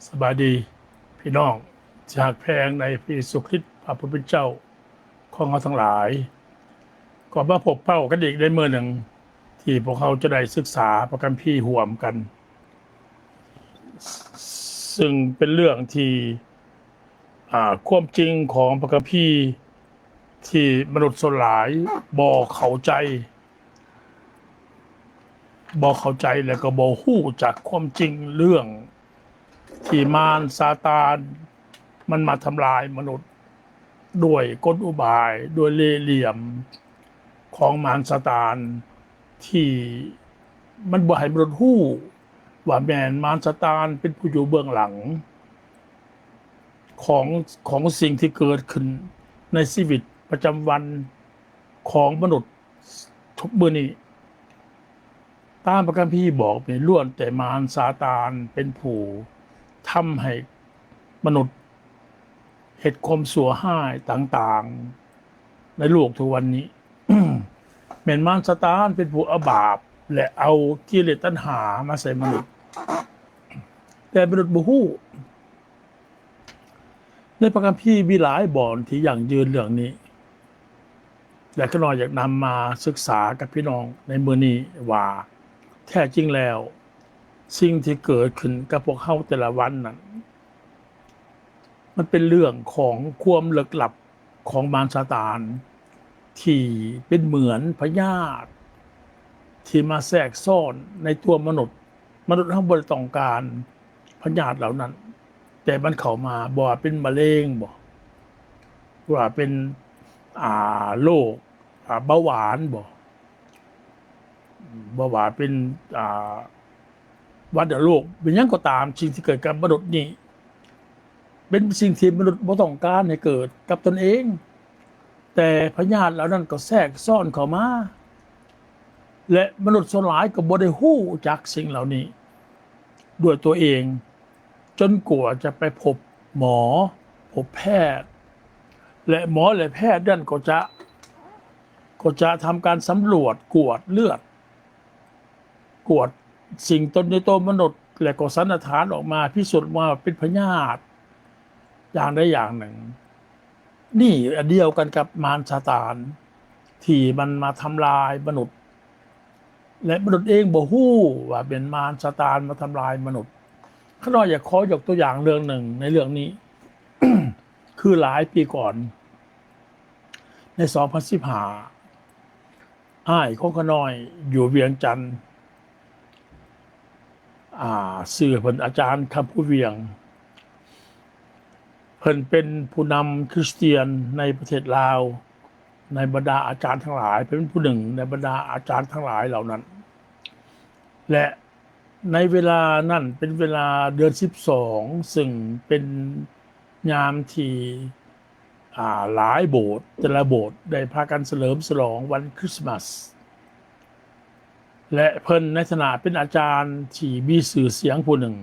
ສະບາຍດີພີ່ນ້ອງທີ່ຮັກແພງໃນພະເຢຊູຄຣິດ ພະຜູ້ເປັນເຈົ້າຂອງເຮົາທັງຫຼາຍ. ກໍມາພົບເພົາກັນອີກໃນມື້ໜຶ່ງ ທີ່ພວກເຮົາຈະໄດ້ສຶກສາພະຄຳພີຮ່ວມກັນ, ຊຶ່ງເປັນເລື່ອງທີ່ ອາ ຄວາມຈິງຂອງພະຄຳພີທີ່ມະນຸດສ່ວນຫຼາຍບໍ່ເຂົ້າໃຈ, ບໍ່ເຂົ້າໃຈ ແລະ ກໍບໍ່ຮູ້ຈັກຄວາມຈິງເລື່ອງທີ່ມານຊາຕານມັນມາທຳລາຍມະນຸດດ້ວຍກົນອຸບາຍ, ດ້ວຍເລ່ຫຼ່ຽມຂອງມານຊາຕານ ທີ່ມັນບໍ່ໃຫ້ມະນຸດຮູ້ວ່າແມ່ນມານຊາຕານເປັນຜູ້ຢູ່ເບື້ອງຫຼັງຂອງ, ຂອງສິ່ງທີ່ເກີດຂຶ້ນໃນຊີວິດປະຈຳວັນຂອງມະນຸດທຸກມື້ນີ້. ຕາມພະຄຳພີບອກນີ້ ລ້ວນແຕ່ມານຊາຕານເປັນຜູ້ທຳໃຫ້ມະນຸດເຮັດຄວາມຊົ່ວຮ້າຍຕ່າງໆໃນໂລກທຸກວັນນີ້. ແມ່ນມານຊາຕານເປັນຜູ້ເອົາບາບ ແລະ ເອົາກິເລດຕັນຫາມາໃສ່ມະນຸດ, ແຕ່ມະນຸດບໍ່ຮູ້. ໃນພະຄຳພີມີຫຼາຍບ່ອນທີ່ຢັ້ງຢືນເລື່ອງນີ້ ແລະ ຂ້ານ້ອຍຢາກນຳມາສຶກສາກັບພີ່ນ້ອງໃນມື້ນີ້ວ່າ ແທ້ຈິງແລ້ວ ສິ່ງທີ່ເກີດຂຶ້ນກັບພວກເຮົາແຕ່ລະວັນນັ້ນ ມັນເປັນເລື່ອງຂອງຄວາມເລິກລັບຂອງມານຊາຕານ ທີ່ເປັນເໝືອນພະຍາດທີ່ມາແຊກຊ້ອນໃນຕົວມະນຸດ. ມະນຸດເຮົາບໍ່ໄດ້ຕ້ອງການພະຍາດເຫຼົ່ານັ້ນ, ແຕ່ມັນເຂົ້າມາ, ບໍ່ວ່າເປັນມະເຮັງບໍ, ບໍ່ວ່າເປັນ ອ່າ ໂລກ ອ່າ ເບົາຫວານບໍ, ບໍ່ວ່າເປັນ ອ່າ ວັນນະໂລກ ເປັນຫຍັງກໍຕາມ, ສິ່ງທີ່ເກີດກັບມະນຸດນີ້ ເປັນສິ່ງທີ່ມະນຸດບໍ່ຕ້ອງການໃຫ້ເກີດກັບຕົນເອງ, ແຕ່ພະຍາດເຫຼົ່ານັ້ນກໍແຊກຊ້ອນເຂົ້າມາ ແລະ ມະນຸດສ່ວນຫຼາຍກໍບໍ່ໄດ້ຮູ້ຈັກສິ່ງເຫຼົ່ານີ້ດ້ວຍຕົວເອງ ຈົນກວ່າຈະໄປພົບໝໍ, ພົບແພດ ແລະ ໝໍ ແລະ ແພດນັ້ນກໍຈະ, ກໍຈະທຳການສຳຫຼວດ, ກວດເລືອດ, ກວດສິ່ງຕົນໃນຕົວມະນຸດ ແລະ ກໍສັນນະຖານອອກມາ, ພິສູດອອກມາວ່າເປັນພະຍາດຢ່າງໃດຢ່າງໜຶ່ງ. ນີ້ອັນດຽວກັນກັບມານຊາຕານ ທີ່ມັນມາທຳລາຍມະນຸດ ແລະ ມະນຸດເອງບໍ່ຮູ້ວ່າເປັນມານຊາຕານມາທຳລາຍມະນຸດ. ຂ້ານ້ອຍຢາກຂໍຍົກຕົວຢ່າງເລື່ອງໜຶ່ງໃນເລື່ອງນີ້ ຄືຫຼາຍປີກ່ອນ ໃນສອງພັນສິບຫ້າ ອ້າຍຂອງຂ້ານ້ອຍຢູ່ວຽງຈັນ ອ່າ ຊື່ເພິ່ນອາຈານຄຳພູວຽງ, ເພິ່ນເປັນຜູ້ນຳຄຣິສຕຽນໃນປະເທດລາວ, ໃນບັນດາອາຈານທັງຫຼາຍ, ເປັນຜູ້ໜຶ່ງໃນບັນດາອາຈານທັງຫຼາຍເຫຼົ່ານັ້ນ ແລະ ໃນເວລານັ້ນເປັນເວລາເດືອນສິບສອງ ຊຶ່ງເປັນຍາມທີ່ ອ່າ ຫຼາຍໂບດ, ແຕ່ລະໂບດໄດ້ພາກັນສະເຫຼີມສະຫຼອງວັນຄຣິສມາສ ແລະ ເພິ່ນໃນຖານະເປັນອາຈານທີ່ມີຊື່ສຽງຜູ້ໜຶ່ງ,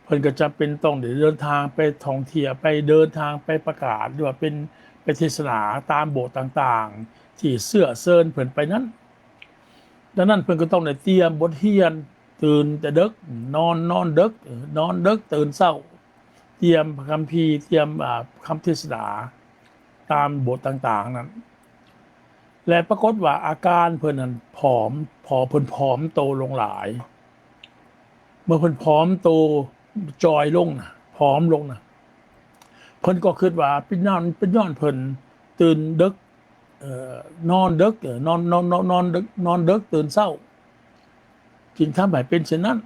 ເພິ່ນກໍຈຳເປັນຕ້ອງໄດ້ເດີນທາງໄປທ່ອງທ່ຽວ, ໄປເດີນທາງໄປປະກາດ ຫຼືວ່າເປັນໄປເທດສະໜາຕາມໂບດຕ່າງໆ ທີ່ເຊື້ອເຊີນເພິ່ນໄປນັ້ນ. ດັ່ງນັ້ນເພິ່ນກໍຕ້ອງໄດ້ຕຽມບົດຮຽນ, ຕື່ນແຕ່ເດິກ, ນອນ, ນອນເດິກ, ນອນເດິກ, ຕື່ນເຊົ້າ, ຕຽມພະຄຳພີ, ຕຽມ, ອາ, ຄຳເທດສະໜາຕາມບົດຕ່າງໆນັ້ນ. ແລະ ປາກົດວ່າອາການເພິ່ນນັ້ນຜອມ, ເພິ່ນຜອມໂຕລົງຫຼາຍ. ເມື່ອເພິ່ນຜອມໂຕ, ຈ່ອຍລົງນະ, ຜອມລົງນະ, ເພິ່ນກໍຄິດວ່າເປັນຍ້ອນ, ເປັນຍ້ອນເພິ່ນຕື່ນເດິກ, ເອີ, ນອນເດິກ, ເອີ, ນອນ, ນອນ, ນອນ, ນອນເດິກ, ນອນເດິກ, ຕື່ນເຊົ້າ. ຈຶ່ງທຳໃຫ້ເປັນເຊັ່ນນັ້ນ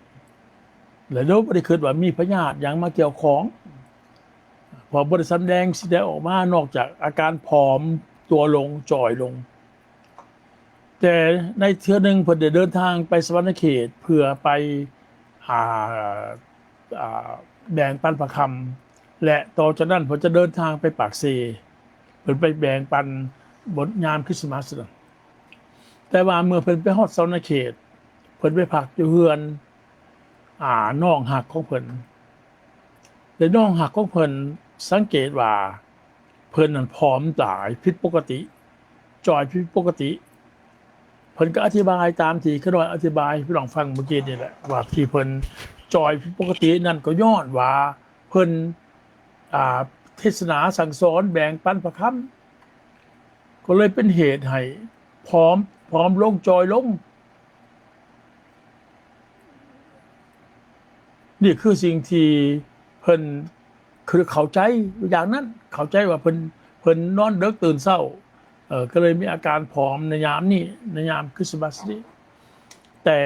ແລະ ໂດຍບໍ່ໄດ້ຄິດວ່າມີພະຍາດຫຍັງມາກ່ຽວຂ້ອງ ເພາະບໍ່ໄດ້ສຳແດງສິ່ງໃດອອກມານອກຈາກອາການຜອມຕົວລົງ, ຈ່ອຍລົງ. ແຕ່ໃນເທື່ອໜຶ່ງເພິ່ນໄດ້ເດີນທາງໄປສະຫວັນນະເຂດເພື່ອໄປ ອ່າ ອ່າ ແບ່ງປັນພະຄຳ ແລະ ຕໍ່ຈາກນັ້ນເພິ່ນຈະເດີນທາງໄປປາກເຊ ເພິ່ນໄປແບ່ງປັນບົດຍາມຄຣິສມາສ. ແຕ່ວ່າເມື່ອເພິ່ນໄປຮອດສະຫວັນນະເຂດ ເພິ່ນໄປພັກຢູ່ເຮືອນ ອ່າ ນ້ອງຮັກຂອງເພິ່ນ ແລະ ນ້ອງຮັກຂອງເພິ່ນສັງເກດວ່າເພິ່ນນັ້ນຜອມຫຼາຍ ຜິດປົກກະຕິ, ຈ່ອຍຜິດປົກກະຕິ. ເພິ່ນກໍອະທິບາຍຕາມທີ່ຂ້ານ້ອຍອະທິບາຍໃຫ້ພີ່ນ້ອງຟັງເມື່ອກີ້ນີ້ແຫຼະ ວ່າທີ່ເພິ່ນ ຈ່ອຍຜິດປົກກະຕິນັ້ນ ກໍຍ້ອນວ່າເພິ່ນ ອ່າ ເທດສະໜາສັ່ງສອນແບ່ງປັນພະຄຳ ກໍເລີຍເປັນເຫດໃຫ້ຜອມ ຜອມລົງ ຈ່ອຍລົງ. ນີ້ຄືສິ່ງທີ່ເພິ່ນ ຄືເຂົ້າໃຈຢ່າງນັ້ນ, ເຂົ້າໃຈວ່າເພິ່ນ ເພິ່ນນອນເດິກຕື່ນເຊົ້າ, ເອີ ກໍເລີຍມີອາການຜອມໃນຍາມນີ້ ໃນຍາມຄຣິສມາສນີ້. ແຕ່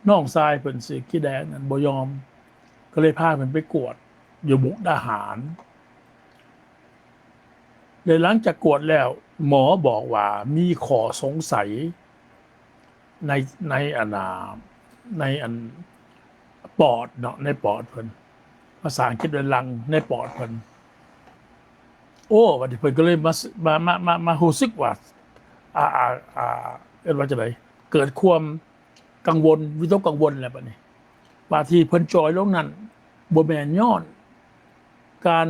ນ້ອງຊາຍເພິ່ນຊື່ກີແດງນັ້ນບໍ່ຍອມ, ກໍເລີຍພາເພິ່ນໄປກວດຢູ່ມຸກດາຫານ. ແລະ ຫຼັງຈາກກວດແລ້ວ ໝໍບອກວ່າມີຂໍ້ສົງໄສໃນ ໃນອັນ ອ່າ ໃນອັນປອດເນາະ, ໃນປອດເພິ່ນ, ພາສາອັງກິດວ່າ lung ໃນປອດເພິ່ນ. ໂອ້ ບັດນີ້ເພິ່ນກໍເລີຍມາ ມາ ມາ ມາ ມາຮູ້ສຶກວ່າ ອ່າ ອ່າ ອ່າ ເອີ້ນວ່າຈັ່ງໃດ ເກີດຄວາມກັງວົນ ວິຕົກກັງວົນແລ້ວບັດນີ້ ວ່າທີ່ເພິ່ນຈ່ອຍລົງນັ້ນ ບໍ່ແມ່ນຍ້ອນການ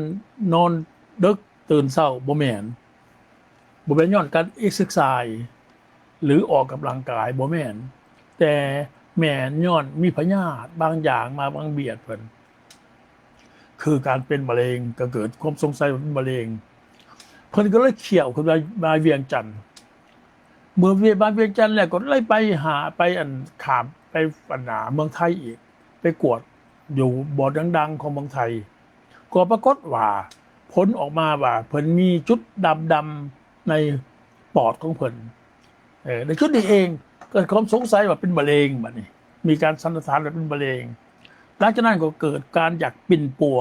ນອນເດິກຕື່ນເຊົ້າ, ບໍ່ແມ່ນ, ບໍ່ແມ່ນຍ້ອນການເອັກເຊີຊາຍ ຫຼື ອອກກຳລັງກາຍ, ບໍ່ແມ່ນ, ແຕ່ແມ່ນຍ້ອນມີພະຍາດບາງຢ່າງມາບັງບຽດເພິ່ນ ຄືການເປັນມະເຮັງ, ກໍເກີດຄວາມສົງໄສວ່າເປັນມະເຮັງ. ເພິ່ນກໍເລີຍຂ້ຽວຂຶ້ນມາ ມາວຽງຈັນ. ເມື່ອວຽງ ມາວຽງຈັນແລ້ວ ກໍເລີຍໄປຫາ ໄປອັນ ຂ້າມໄປອັນ ອ່າ ເມືອງໄທອີກ, ໄປກວດຢູ່ບ່ອນດັງໆຂອງເມືອງໄທ. ກໍປາກົດວ່າຜົນອອກມາວ່າເພິ່ນມີຈຸດດຳໆໃນປອດຂອງເພິ່ນ. ເອີ ໃນຈຸດນີ້ເອງເກີດຄວາມສົງໄສວ່າເປັນມະເຮັງ, ບັດນີ້ມີການສັນນິຖານວ່າເປັນມະເຮັງ. ຫຼັງຈາກນັ້ນກໍເກີດການຢາກປິ່ນປົວ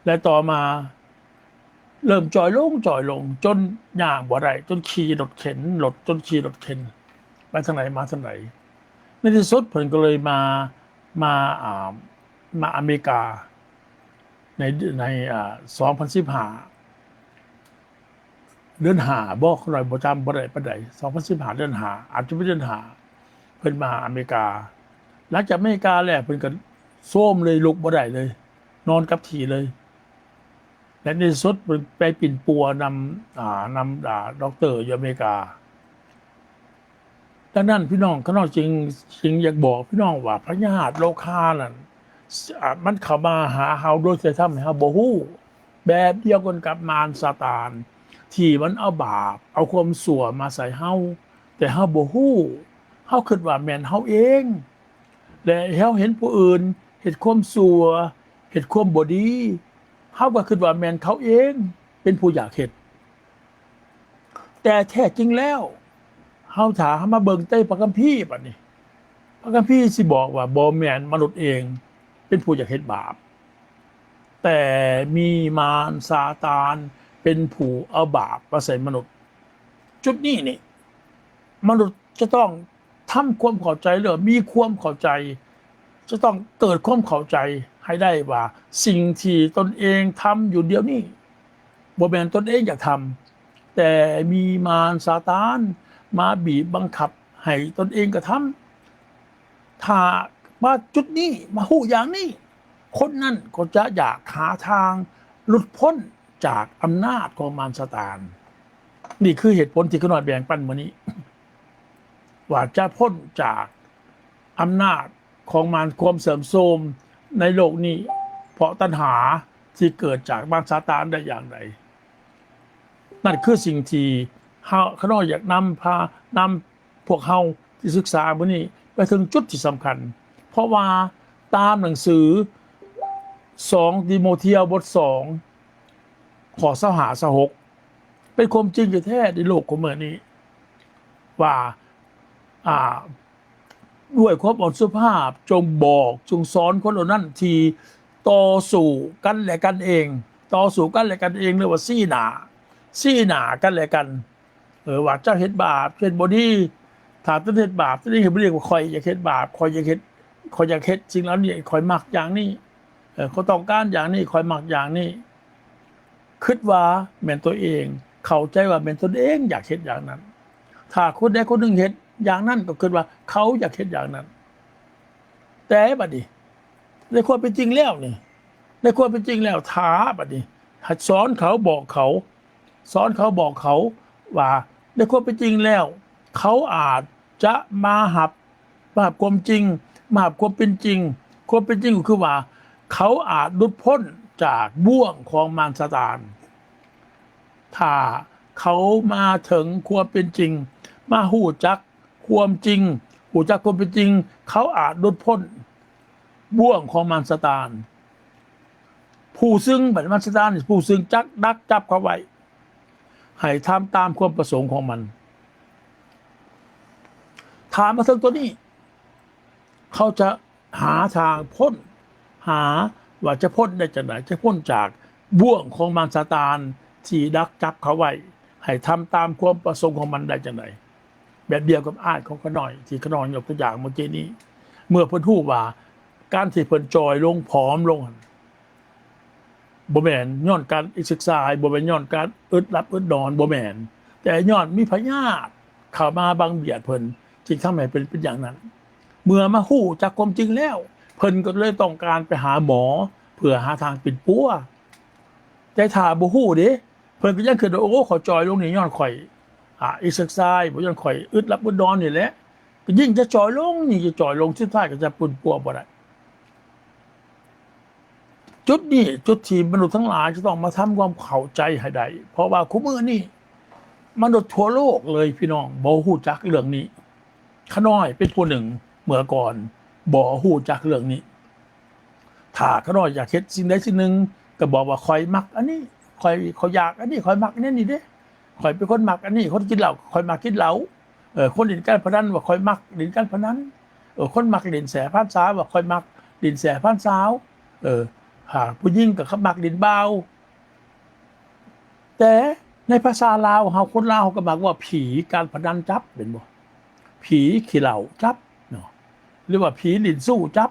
ແລະ ຕໍ່ມາເລີ່ມຈ່ອຍລົງ ຈ່ອຍລົງ ຈົນຍ່າງບໍ່ໄດ້, ຈົນຂີ່ລົດເຂັນ, ລົດ, ຈົນຂີ່ລົດເຂັນ ໄປທາງໃດມາທາງໃດ. ໃນທີ່ສຸດເພິ່ນກໍເລີຍມາ ມາ ອ່າ ມາອາເມລິກາໃນ ໃນ ອ່າ ສອງພັນສິບຫ້າ ເດືອນຫ້າບໍ ຂ້ານ້ອຍບໍ່ຈຳບໍ່ໄດ້ປານໃດ, ສອງພັນສິບຫ້າ ເດືອນຫ້າ ອາດຈະເປັນເດືອນຫ້າ ເພິ່ນມາອາເມລິກາ. ຫຼັງຈາກອາເມລິກາແລ້ວ ເພິ່ນກໍໂຊມເລີຍ, ລຸກບໍ່ໄດ້ເລີຍ, ນອນກັບທີ່ເລີຍ. ແລະ ໃນທີ່ສຸດເພິ່ນໄປປິ່ນປົວນຳ ອ່າ ນຳ ອ່າ ດັອກເຕີຢູ່ອາເມລິກາ. ດັ່ງນັ້ນ ພີ່ນ້ອງ ຂ້ານ້ອຍຈຶ່ງ ຈຶ່ງຢາກບອກພີ່ນ້ອງວ່າ ພະຍາດໂລຄານັ້ນ ອາ ມັນເຂົ້າມາຫາເຮົາໂດຍທີ່ທຳໃຫ້ເຮົາບໍ່ຮູ້, ແບບດຽວກັນກັບມານຊາຕານ ທີ່ມັນເອົາບາບ ເອົາຄວາມຊົ່ວມາໃສ່ເຮົາ, ແຕ່ເຮົາບໍ່ຮູ້, ເຮົາຄິດວ່າແມ່ນເຮົາເອງ ແລະ ເຮົາເຫັນຜູ້ອື່ນເຮັດຄວາມຊົ່ວ, ເຮັດຄວາມບໍ່ດີ, ເຮົາກໍຄິດວ່າແມ່ນເຂົາເອງເປັນຜູ້ຢາກເຮັດ. ແຕ່ແທ້ຈິງແລ້ວ ເຮົາ ຖ້າເຮົາມາເບິ່ງໃນພະຄຳພີບັດນີ້, ພະຄຳພີຊິບອກວ່າ ບໍ່ແມ່ນມະນຸດເອງເປັນຜູ້ຢາກເຮັດບາບ, ແຕ່ມີມານຊາຕານເປັນຜູ້ເອົາບາບມາໃສ່ມະນຸດ. ຈຸດນີ້ນີ້ ມະນຸດຈະຕ້ອງ ທຳຄວາມເຂົ້າໃຈ ຫຼື ມີຄວາມເຂົ້າໃຈ, ຈະຕ້ອງເກີດຄວາມເຂົ້າໃຈໃຫ້ໄດ້ວ່າ ສິ່ງທີ່ຕົນເອງທຳຢູ່ດຽວນີ້ ບໍ່ແມ່ນຕົນເອງຢາກທຳ, ແຕ່ມີມານຊາຕານມາບີບບັງຄັບໃຫ້ຕົນເອງກະທຳ. ຖ້າມາຈຸດນີ້, ມາຮູ້ຢ່າງນີ້, ຄົນນັ້ນກໍຈະຢາກຫາທາງຫຼຸດພົ້ນຈາກອຳນາດຂອງມານຊາຕານ. ນີ້ຄືເຫດຜົນທີ່ຂ້ານ້ອຍແບ່ງປັນມື້ນີ້ ວ່າຈະພົ້ນຈາກອຳນາດຂອງມານ ຄວາມເສື່ອມໂຊມໃນໂລກນີ້ ເພາະຕັນຫາທີ່ເກີດຈາກມານຊາຕານໄດ້ຢ່າງໃດ. ນັ້ນຄືສິ່ງທີ່ເຮົາ ຂ້ານ້ອຍຢາກນຳພາ ນຳພວກເຮົາທີ່ສຶກສາມື້ນີ້ໄປເຖິງຈຸດທີ່ສຳຄັນ, ເພາະວ່າຕາມໜັງສື ສອງ ຕີໂມທຽວ ບົດ ສອງ ຂໍ້ ຊາວຫ້າ ຊາວຫົກ ເປັນຄວາມຈິງແທ້ໆໃນໂລກຂອງມື້ນີ້ວ່າ ອ່າ ດ້ວຍຄວາມອ່ອນສຸພາບ ຈົ່ງບອກ ຈົ່ງສອນຄົນເຫຼົ່ານັ້ນທີ່ຕໍ່ສູ້ກັນແລະກັນເອງ, ຕໍ່ສູ້ກັນແລະກັນເອງ ຫຼືວ່າຊີ້ໜ້າ ຊີ້ໜ້າກັນແລະກັນ ເອີ ວ່າເຈົ້າເຮັດບາບ ເຮັດບໍ່ດີ, ຖ້າຕົນເຮັດບາບ ຕົນເອງເຮັດບໍ່ດີ ຂ້ອຍຢາກເຮັດບາບ ຂ້ອຍຢາກເຮັດ ຂ້ອຍຢາກເຮັດສິ່ງເຫຼົ່ານີ້ ຂ້ອຍມັກຢ່າງນີ້ ເອີ ຂ້ອຍຕ້ອງການຢ່າງນີ້ ຂ້ອຍມັກຢ່າງນີ້. ຄິດວ່າແມ່ນຕົວເອງ ເຂົ້າໃຈວ່າແມ່ນຕົນເອງຢາກເຮັດຢ່າງນັ້ນ, ຖ້າຄົນໃດຄົນໜຶ່ງເຮັດຢ່າງນັ້ນ ກໍຄິດວ່າເຂົາຢາກເຮັດຢ່າງນັ້ນ. ແຕ່ບັດນີ້ ໃນຄວາມເປັນຈິງແລ້ວນີ້ ໃນຄວາມເປັນຈິງແລ້ວ ຖ້າບັດນີ້ ໃຫ້ສອນເຂົາ ບອກເຂົາ ສອນເຂົາ ບອກເຂົາວ່າ ໃນຄວາມເປັນຈິງແລ້ວ ເຂົາອາດຈະມາຮັບ ມາຮັບຄວາມຈິງ ມາຮັບຄວາມເປັນຈິງ. ຄວາມເປັນຈິງກໍຄືວ່າ ເຂົາອາດຫຼຸດພົ້ນຈາກບ່ວງຂອງມານຊາຕານ. ຖ້າເຂົາມາເຖິງຄວາມເປັນຈິງ, ມາຮູ້ຈັກຄວາມຈິງ, ຮູ້ຈັກຄວາມເປັນຈິງ, ເຂົາອາດຫຼຸດພົ້ນບ່ວງຂອງມານຊາຕານ. ຜູ້ຊຶ່ງ ບັດນີ້ມານຊາຕານ ຜູ້ຊຶ່ງຈັກດັກຈັບເຂົາໄວ້ ໃຫ້ທຳຕາມຄວາມປະສົງຂອງມັນ. ຖ້າມາເຖິງຕົວນີ້ ເຂົາຈະຫາທາງພົ້ນ, ຫາວ່າຈະພົ້ນໄດ້ຈັ່ງໃດ, ຈະພົ້ນຈາກບ່ວງຂອງມານຊາຕານທີ່ດັກຈັບເຂົາໄວ້ ໃຫ້ທຳຕາມຄວາມປະສົງຂອງມັນໄດ້ຈັ່ງໃດ. ແບບດຽວກັບອ້າຍຂອງຂ້ານ້ອຍ ທີ່ຂ້ານ້ອຍຍົກຕົວຢ່າງເມື່ອກີ້ນີ້, ເມື່ອເພິ່ນຮູ້ວ່າການທີ່ເພິ່ນຈ່ອຍລົງ, ຜອມລົງຫັ້ນ ບໍ່ແມ່ນຍ້ອນການເອັກເຊີຊາຍ, ບໍ່ແມ່ນຍ້ອນການອຶດຫຼັບອຶດນອນ, ບໍ່ແມ່ນ, ແຕ່ຍ້ອນມີພະຍາດເຂົ້າມາບັງບຽດເພິ່ນ ຈຶ່ງທຳໃຫ້ເພິ່ນເປັນຢ່າງນັ້ນ. ເມື່ອມາຮູ້ຈັກຄວາມຈິງແລ້ວ ເພິ່ນກໍເລີຍຕ້ອງການໄປຫາໝໍ ເພື່ອຫາທາງປິ່ນປົວ. ແຕ່ຖ້າບໍ່ຮູ້ເດ້ ເພິ່ນກໍຍັງຄິດວ່າ ໂອ້ ຂ້ອຍຈ່ອຍລົງນີ້ຍ້ອນຂ້ອຍ ອາ ເອັກເຊີຊາຍ ບໍ່ ຍ້ອນຂ້ອຍອຶດຫຼັບອຶດນອນນີ້ແຫຼະ, ກໍຍິ່ງຈະຈ່ອຍລົງ, ຍິ່ງຈະຈ່ອຍລົງ, ສຸດທ້າຍກໍຈະປິ່ນປົວບໍ່ໄດ້. ຈຸດນີ້ຈຸດທີ່ມະນຸດທັງຫຼາຍຈະຕ້ອງມາທຳຄວາມເຂົ້າໃຈໃຫ້ໄດ້, ເພາະວ່າຄຸມື້ນີ້ມະນຸດທົ່ວໂລກເລີຍ ພີ່ນ້ອງ ບໍ່ຮູ້ຈັກເລື່ອງນີ້. ຂ້ານ້ອຍເປັນຜູ້ໜຶ່ງເມື່ອກ່ອນບໍ່ຮູ້ຈັກເລື່ອງນີ້. ຖ້າຂ້ານ້ອຍຢາກເຮັດສິ່ງໃດສິ່ງໜຶ່ງ ກໍບອກວ່າ ຂ້ອຍມັກອັນນີ້, ຂ້ອຍ, ຂ້ອຍຢາກອັນນີ້, ຂ້ອຍມັກແນວນີ້ເດ້, ຂ້ອຍເປັນຄົນມັກອັນນີ້, ຄົນກິນເຫຼົ້າ, ຂ້ອຍມັກກິນເຫຼົ້າ. ເອີ ຄົນຫຼິ້ນການພະນັນວ່າ ຂ້ອຍມັກຫຼິ້ນການພະນັນ. ເອີ ຄົນມັກຫຼິ້ນແສພັນສາ ວ່າ ຂ້ອຍມັກຫຼິ້ນແສພັນສາວ. ເອີ ຫາກຜູ້ຍິງກໍມັກຫຼິ້ນບ່າວ. ແຕ່ໃນພາສາລາວເຮົາ, ຄົນລາວເຮົາກໍມັກວ່າ ຜີການພະນັນຈັບ ແມ່ນບໍ່? ຜີຂີ້ເຫຼົ້າຈັບເນາະ ຫຼືວ່າ ຜີຫຼິ້ນຊູ້ຈັບ.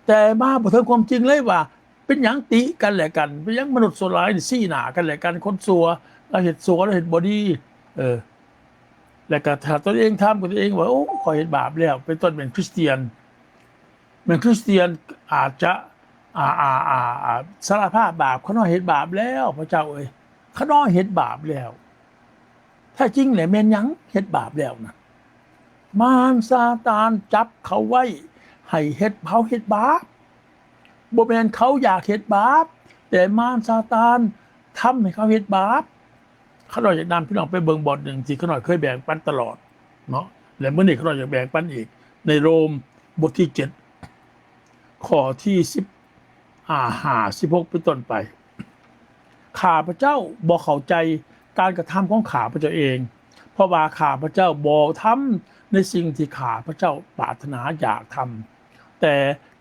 ແຕ່ມາບໍ່ເຖິງຄວາມຈິງເລີຍວ່າ ເປັນຫຍັງຕິກັນແລະກັນ, ເປັນຫຍັງມະນຸດຊົ່ວຮ້າຍນີ້ຊີ້ໜ້າກັນແລະກັນ, ຄົນຊົ່ວລາວເຮັດຊົ່ວ, ລາວເຮັດບໍ່ດີ. ເອີ ແລ້ວກໍຖ້າຕົນເອງຖາມກັບຕົນເອງວ່າ ໂອ້ ຂ້ອຍເຮັດບາບແລ້ວ, ເປັນຕົ້ນແມ່ນຄຣິສຕຽນ, ແມ່ນຄຣິສຕຽນອາດຈະ ອາ ອາ ອາ ອາ ສາລະພາບບາບ, ຂ້ານ້ອຍເຮັດບາບແລ້ວ ພະເຈົ້າເອີຍ, ຂ້ານ້ອຍເຮັດບາບແລ້ວ. ແທ້ຈິງແລ້ວແມ່ນຫຍັງເຮັດບາບແລ້ວນະ? ມານຊາຕານຈັບເຂົາໄວ້ໃຫ້ເຮັດ, ເຂົາເຮັດບາບ. ບໍ່ແມ່ນເຂົາຢາກເຮັດບາບ, ແຕ່ມານຊາຕານທຳໃຫ້ເຂົາເຮັດບາບ. ຂ້ານ້ອຍຢາກນຳພີ່ນ້ອງໄປເບິ່ງບ່ອນໜຶ່ງທີ່ຂ້ານ້ອຍເຄີຍແບ່ງປັນຕະຫຼອດເນາະ, ແລະ ມື້ນີ້ຂ້ານ້ອຍຢາກແບ່ງປັນອີກ ໃນໂຣມບົດທີເຈັດ ຂໍ້ທີສິບ ອາ ຫ້າ ສິບຫົກ ເປັນຕົ້ນໄປ. ຂ້າພະເຈົ້າບໍ່ເຂົ້າໃຈການກະທຳຂອງຂ້າພະເຈົ້າເອງ, ເພາະວ່າຂ້າພະເຈົ້າບໍ່ທຳໃນສິ່ງທີ່ຂ້າພະເຈົ້າປາດຖະໜາຢາກທຳ, ແຕ່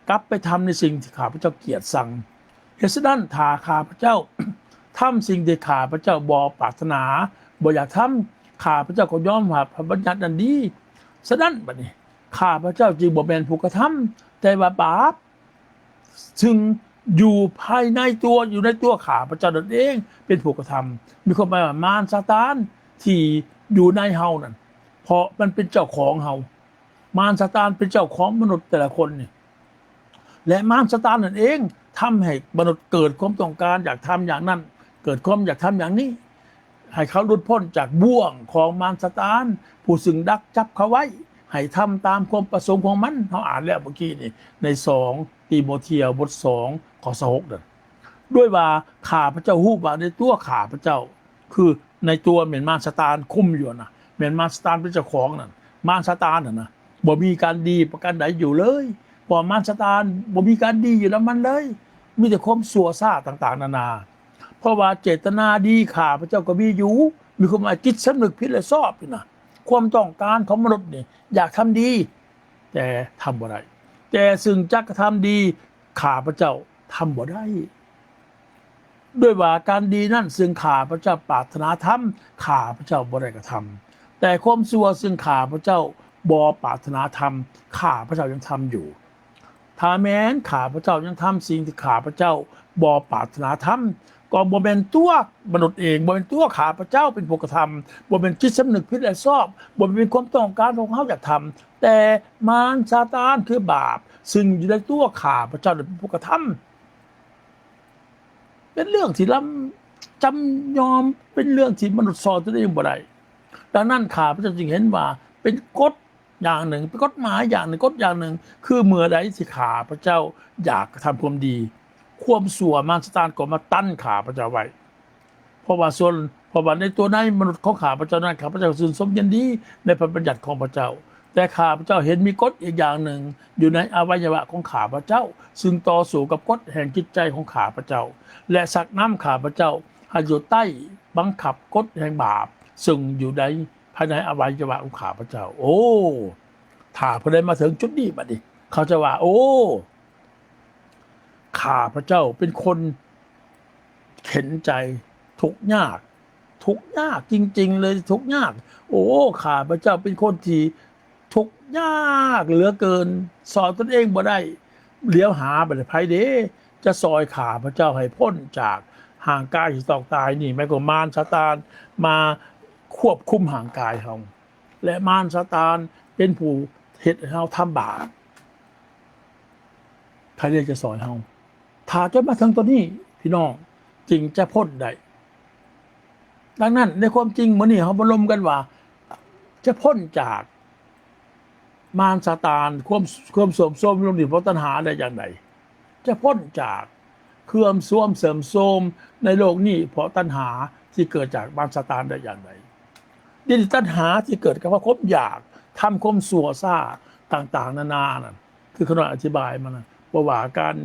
ກັບໄປທຳໃນສິ່ງທີ່ຂ້າພະເຈົ້າກຽດຊັງ. ເຫດສະນັ້ນ, ຖ້າຂ້າພະເຈົ້າທຳສິ່ງທີ່ຂ້າພະເຈົ້າບໍ່ປາດຖະໜາ, ບໍ່ຢາກທຳ, ຂ້າພະເຈົ້າກໍຍອມຮັບພະບັນຍັດນັ້ນດີ. ສະນັ້ນ, ບັດນີ້ ຂ້າພະເຈົ້າຈຶ່ງບໍ່ແມ່ນຜູ້ກະທຳ, ແຕ່ວ່າບາບ ຊຶ່ງຢູ່ພາຍໃນຕົວ, ຢູ່ໃນຕົວຂ້າພະເຈົ້ານັ້ນເອງເປັນຜູ້ກະທຳ. ມີຄວາມໝາຍວ່າ ມານຊາຕານທີ່ຢູ່ໃນເຮົານັ້ນ, ເພາະມັນເປັນເຈົ້າຂອງເຮົາ. ມານຊາຕານເປັນເຈົ້າຂອງມະນຸດແຕ່ລະຄົນນີ້, ແລະ ມານຊາຕານນັ້ນເອງທຳໃຫ້ມະນຸດເກີດຄວາມຕ້ອງການຢາກທຳຢ່າງນັ້ນ, ເກີດຄວາມຢາກທຳຢ່າງນີ້. ໃຫ້ເຂົາຫຼຸດພົ້ນຈາກບ່ວງຂອງມານຊາຕານ ຜູ້ຊຶ່ງດັກຈັບເຂົາໄວ້ ໃຫ້ທຳຕາມຄວາມປະສົງຂອງມັນ. ເຮົາອ່ານແລ້ວເມື່ອກີ້ນີ້ ໃນສອງຕີໂມທຽວ ບົດສອງ ຂໍ້ຊາວຫົກນັ້ນ, ດ້ວຍວ່າຂ້າພະເຈົ້າຮູ້ວ່າໃນຕົວຂ້າພະເຈົ້າ, ຄືໃນຕົວແມ່ນມານຊາຕານຄຸມຢູ່ນະ, ແມ່ນມານຊາຕານເປັນເຈົ້າຂອງນັ້ນ, ມານຊາຕານຫັ້ນນະ ບໍ່ມີການດີປະການໃດຢູ່ເລີຍ, ເພາະວ່າມານຊາຕານບໍ່ມີການດີຢູ່ນຳມັນເລີຍ, ມີແຕ່ຄວາມຊົ່ວຊ້າຕ່າງໆນານາ. ເພາະວ່າເຈດຕະນາດີຂ້າພະເຈົ້າກໍມີຢູ່, ມີຄວາມໝາຍຈິດສຳນຶກຜິດແລະຊອບນີ້ນະ, ຄວາມຕ້ອງການຂອງມະນຸດນີ້ຢາກທຳດີ ແຕ່ທຳບໍ່ໄດ້, ແຕ່ຊຶ່ງຈັກກະທຳດີ ຂ້າພະເຈົ້າທຳບໍ່ໄດ້. ດ້ວຍວ່າການດີນັ້ນ ຊຶ່ງຂ້າພະເຈົ້າປາດຖະໜາທຳ ຂ້າພະເຈົ້າບໍ່ໄດ້ກະທຳ, ແຕ່ຄວາມຊົ່ວ ຊຶ່ງຂ້າພະເຈົ້າບໍ່ປາດຖະໜາທຳ ຂ້າພະເຈົ້າຍັງທຳຢູ່. ຖ້າແມ່ນຂ້າພະເຈົ້າຍັງທຳສິ່ງທີ່ຂ້າພະເຈົ້າບໍ່ປາດຖະໜາທຳ, ກໍບໍ່ແມ່ນຕົວມະນຸດເອງ, ບໍ່ແມ່ນຕົວຂ້າພະເຈົ້າເປັນຜູ້ກະທຳ, ບໍ່ແມ່ນຈິດສຳນຶກຜິດແລະຊອບ, ບໍ່ແມ່ນຄວາມຕ້ອງການຂອງເຮົາຢາກທຳ, ແຕ່ມານຊາຕານຄືບາບ ຊຶ່ງຢູ່ໃນຕົວຂ້າພະເຈົ້ານັ້ນເປັນຜູ້ກະທຳ. ເປັນເລື່ອງທີ່ລຳ ຈຳຍອມ, ເປັນເລື່ອງທີ່ມະນຸດສອນຕົນເອງບໍ່ໄດ້. ດັ່ງນັ້ນ ຂ້າພະເຈົ້າຈຶ່ງເຫັນວ່າເປັນກົດ ຢ່າງໜຶ່ງ ເປັນກົດໝາຍຢ່າງໜຶ່ງ ກົດຢ່າງໜຶ່ງ ຄືເມື່ອໃດທີ່ຂ້າພະເຈົ້າຢາກກະທຳຄວາມດີ ຄວາມຊົ່ວມານຊາຕານກໍມາຕັນຂ້າພະເຈົ້າໄວ້. ເພາະວ່າສ່ວນ ເພາະວ່າໃນຕົວໃນມະນຸດຂອງຂ້າພະເຈົ້ານັ້ນ ຂ້າພະເຈົ້າຊື່ນຊົມຍິນດີໃນພະບັນຍັດຂອງພະເຈົ້າ, ແຕ່ຂ້າພະເຈົ້າເຫັນມີກົດອີກຢ່າງໜຶ່ງຢູ່ໃນອະໄວຍະວະຂອງຂ້າພະເຈົ້າ ຊຶ່ງຕໍ່ສູ້ກັບກົດແຫ່ງຈິດໃຈຂອງຂ້າພະເຈົ້າ ແລະ ຊັກນຳຂ້າພະເຈົ້າໃຫ້ຢູ່ໃຕ້ບັງຄັບກົດແຫ່ງບາບ ຊຶ່ງຢູ່ໃນ ພາຍໃນອະໄວຍະວະຂອງຂ້າພະເຈົ້າ. ໂອ້ ຖ້າຜູ້ໃດມາເຖິງຈຸດນີ້ບັດນີ້ ເຂົາຈະວ່າ ໂອ້ ຂ້າພະເຈົ້າເປັນຄົນເຂັນໃຈ ທຸກຍາກ ທຸກຍາກຈິງໆເລີຍ ທຸກຍາກ. ໂອ້ ຂ້າພະເຈົ້າເປັນຄົນທີ່ທຸກຍາກເຫຼືອເກີນ ຊ່ອຍຕົນເອງບໍ່ໄດ້. ຫຼຽວຫາບັດນີ້ ໃຜເດ ຈະຊ່ອຍຂ້າພະເຈົ້າໃຫ້ພົ້ນຈາກຮ່າງກາຍທີ່ຕ້ອງຕາຍນີ້? ແມ່ນກໍມານຊາຕານມາຄວບຄຸມຮ່າງກາຍເຮົາ ແລະ ມານຊາຕານເປັນຜູ້ເຮັດໃຫ້ເຮົາທຳບາບ. ໃຜເດຈະຊ່ອຍເຮົາ? ຖ້າຈົນມາເຖິງຕົວນີ້ ພີ່ນ້ອງ ຈຶ່ງຈະພົ້ນໄດ້. ດັ່ງນັ້ນ ໃນຄວາມຈິງ ມື້ນີ້ເຮົາມາລົມກັນວ່າ ຈະພົ້ນຈາກມານຊາຕານ ຄວາມ ຄວາມເສື່ອມໂຊມລົງນີ້ເພາະຕັນຫາໄດ້ຢ່າງໃດ? ຈະພົ້ນຈາກເສື່ອມໂຊມ ເສື່ອມໂຊມໃນໂລກນີ້ເພາະຕັນຫາທີ່ເກີດຈາກມານຊາຕານໄດ້ຢ່າງໃດ? ນີ້ຕັນຫາທີ່ເກີດກັບຄວາມຢາກທຳຄວາມຊົ່ວຊ້າຕ່າງໆນານານັ້ນ ຄືຂ້ານ້ອຍອະທິບາຍມານັ້ນ ບໍ່ວ່າການ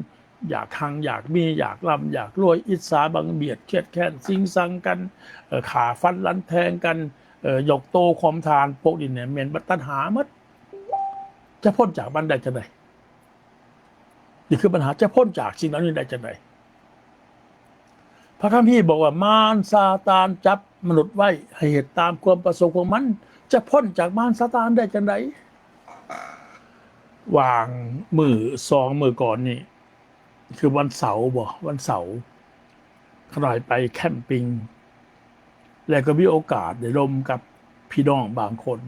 ຢາກຮັ່ງຢາກມີ ຢາກລ່ຳຢາກລວຍ ອິດສາບັງບຽດ ຄຽດແຄ້ນ ຊິງຊັງກັນ ເອີ ຂ້າຟັນລັນແທງກັນ ເອີ ຍົກໂຕຄວາມທານ ພວກນີ້ແມ່ນບັດຕັນຫາໝົດ. ຈະພົ້ນຈາກມັນໄດ້ຈັ່ງໃດ? ນີ້ຄືບັນຫາ ຈະພົ້ນຈາກສິ່ງເຫຼົ່ານີ້ໄດ້ຈັ່ງໃດ? ພະຄຳພີບອກວ່າ ມານຊາຕານຈັບມະນຸດໄວ້ໃຫ້ເຮັດຕາມຄວາມປະສົງຂອງມັນ. ຈະພົ້ນຈາກມານຊາຕານໄດ້ຈັ່ງໃດ? ຫວ່າງມື້ສອງມື້ກ່ອນນີ້ ຄືວັນເສົາບໍ ວັນເສົາ ຂ້ານ້ອຍໄປແຄມປິງ ແລ້ວກໍມີໂອກາດໄດ້ລົມກັບພີ່ນ້ອງບາງຄົນ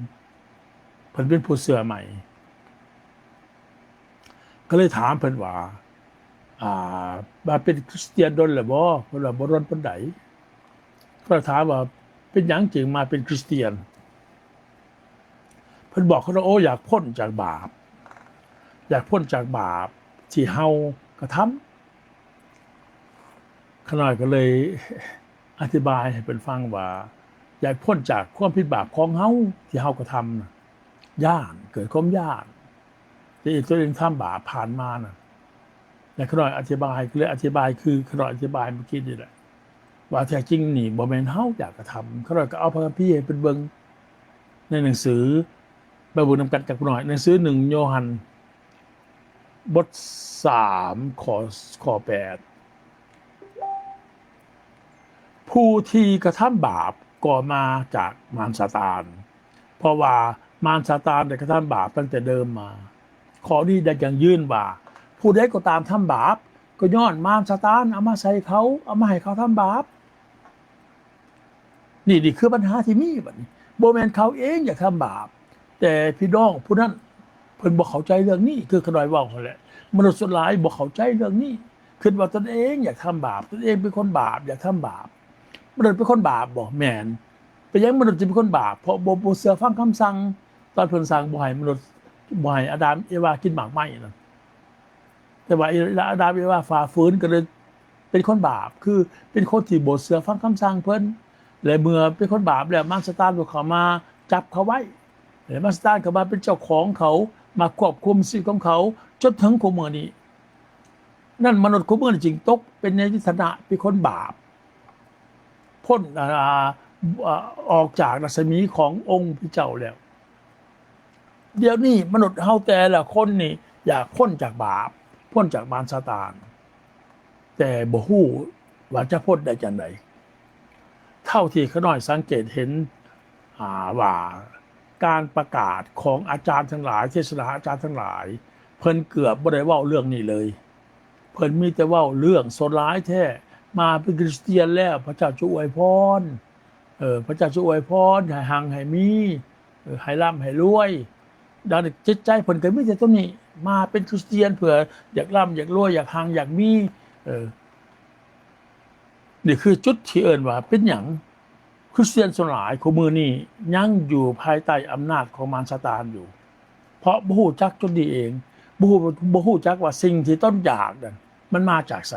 ເພິ່ນເປັນຜູ້ເຊື່ອໃໝ່ ກໍເລີຍຖາມເພິ່ນວ່າ ອ່າ ມາເປັນຄຣິສຕຽນດົນແລ້ວບໍ່? ເພິ່ນວ່າບໍ່ດົນປານໃດ. ກໍເລີຍຖາມວ່າ ເປັນຫຍັງຈຶ່ງມາເປັນຄຣິສຕຽນ? ເພິ່ນບອກຂ້ານ້ອຍ ໂອ້ ຢາກພົ້ນຈາກບາບ ຢາກພົ້ນຈາກບາບທີ່ເຮົາກະທຳ. ຂ້ານ້ອຍກໍເລີຍອະທິບາຍໃຫ້ເພິ່ນຟັງວ່າ ຢາກພົ້ນຈາກຄວາມຜິດບາບຂອງເຮົາທີ່ເຮົາກະທຳນະ ຢ້ານ ເກີດຄວາມຢ້ານ ທີ່ຕົວເອງທຳບາບຜ່ານມານະ. ແລະ ຂ້ານ້ອຍອະທິບາຍ ເລີຍອະທິບາຍຄືຂ້ານ້ອຍອະທິບາຍເມື່ອກີ້ນີ້ແຫຼະ ວ່າແທ້ຈິງນີ້ບໍ່ແມ່ນເຮົາຢາກກະທຳ. ຂ້ານ້ອຍກໍເອົາພະຄຳພີໃຫ້ເພິ່ນເບິ່ງໃນໜັງສື ໄປເບິ່ງນຳກັນຈັກໜ້ອຍ. ໜັງສືໜຶ່ງໂຍຮັນ ບົດສາມ ຂໍ້ ຂໍ້ແປດ ຜູ້ທີ່ກະທຳບາບກໍມາຈາກມານຊາຕານ ເພາະວ່າມານຊາຕານໄດ້ກະທຳບາບຕັ້ງແຕ່ເດີມມາ. ຂໍ້ນີ້ໄດ້ຢັ້ງຢືນວ່າ ຜູ້ໃດກໍຕາມທຳບາບ ກໍຍ້ອນມານຊາຕານເອົາມາໃສ່ເຂົາ ເອົາມາໃຫ້ເຂົາທຳບາບ. ນີ້ ນີ້ຄືບັນຫາທີ່ມີບັດນີ້ ບໍ່ແມ່ນເຂົາເອງຢາກທຳບາບ ແຕ່ພີ່ນ້ອງຜູ້ນັ້ນເພິ່ນບໍ່ເຂົ້າໃຈເລື່ອງນີ້ ຄືຂ້ານ້ອຍເວົ້າຫັ້ນແຫຼະ. ມະນຸດສ່ວນຫຼາຍບໍ່ເຂົ້າໃຈເລື່ອງນີ້ ຄິດວ່າຕົນເອງຢາກທຳບາບ ຕົນເອງເປັນຄົນບາບ ຢາກທຳບາບ. ມະນຸດເປັນຄົນບາບບໍ? ແມ່ນ. ເປັນຫຍັງມະນຸດຈຶ່ງເປັນຄົນບາບ? ເພາະບໍ່ ບໍ່ເຊື່ອຟັງຄຳສັ່ງ ຕອນເພິ່ນສັ່ງບໍ່ໃຫ້ມະນຸດ ບໍ່ໃຫ້ອາດາມເອວາກິນໝາກໄມ້ນັ້ນ. ແຕ່ວ່າອາດາມເອວາຝ່າຝືນ ກໍເລີຍເປັນຄົນບາບ ຄືເປັນຄົນທີ່ບໍ່ເຊື່ອຟັງຄຳສັ່ງເພິ່ນ. ແລະ ເມື່ອເປັນຄົນບາບແລ້ວ ມານຊາຕານກໍເຂົ້າມາຈັບເຂົາໄວ້ ແລະ ມານຊາຕານເຂົ້າມາເປັນເຈົ້າຂອງເຂົາ ມາຄວບຄຸມຊີວິດຂອງເຂົາ ຈົນເຖິງທຸກມື້ນີ້. ນັ້ນ ມະນຸດທຸກມື້ນີ້ຈຶ່ງຕົກເປັນໃນຖານະເປັນຄົນບາບ ພົ້ນ ອາ ອາ ອອກຈາກລັດສະໝີຂອງອົງພະເຈົ້າແລ້ວ. ດຽວນີ້ມະນຸດເຮົາແຕ່ລະຄົນນີ້ຢາກພົ້ນຈາກບາບ ພົ້ນຈາກມານຊາຕານ ແຕ່ບໍ່ຮູ້ວ່າຈະພົ້ນໄດ້ຈັ່ງໃດ. ເທົ່າທີ່ຂ້ານ້ອຍສັງເກດເຫັນ ອາ ວ່າການປະກາດຂອງອາຈານທັງຫຼາຍ ເທດສະໜາອາຈານທັງຫຼາຍ ເພິ່ນເກືອບບໍ່ໄດ້ເວົ້າເລື່ອງນີ້ເລີຍ. ເພິ່ນມີແຕ່ເວົ້າເລື່ອງ ສ່ວນຫຼາຍແທ້ ມາເປັນຄຣິສຕຽນແລ້ວ ພະເຈົ້າຈະອວຍພອນ ເອີ ພະເຈົ້າຈະອວຍພອນ ໃຫ້ຮັ່ງໃຫ້ມີ ເອີ ໃຫ້ລ່ຳໃຫ້ລວຍ. ດັ່ງນັ້ນ ຈິດໃຈເພິ່ນກໍມີແຕ່ຕົວນີ້ ມາເປັນຄຣິສຕຽນເພື່ອຢາກລ່ຳຢາກລວຍ ຢາກຮັ່ງຢາກມີ. ເອີ ນີ້ຄືຈຸດທີ່ເອີ້ນວ່າ ເປັນຫຍັງຄຣິສຕຽນສ່ວນຫຼາຍຄູ່ມື້ນີ້ຍັງຢູ່ພາຍໃຕ້ອຳນາດຂອງມານຊາຕານຢູ່? ເພາະບໍ່ຮູ້ຈັກຈຸດນີ້ເອງ, ບໍ່ຮູ້, ບໍ່ຮູ້ຈັກວ່າສິ່ງທີ່ຕົນຢາກນັ້ນ ມັນມາຈາກໃສ.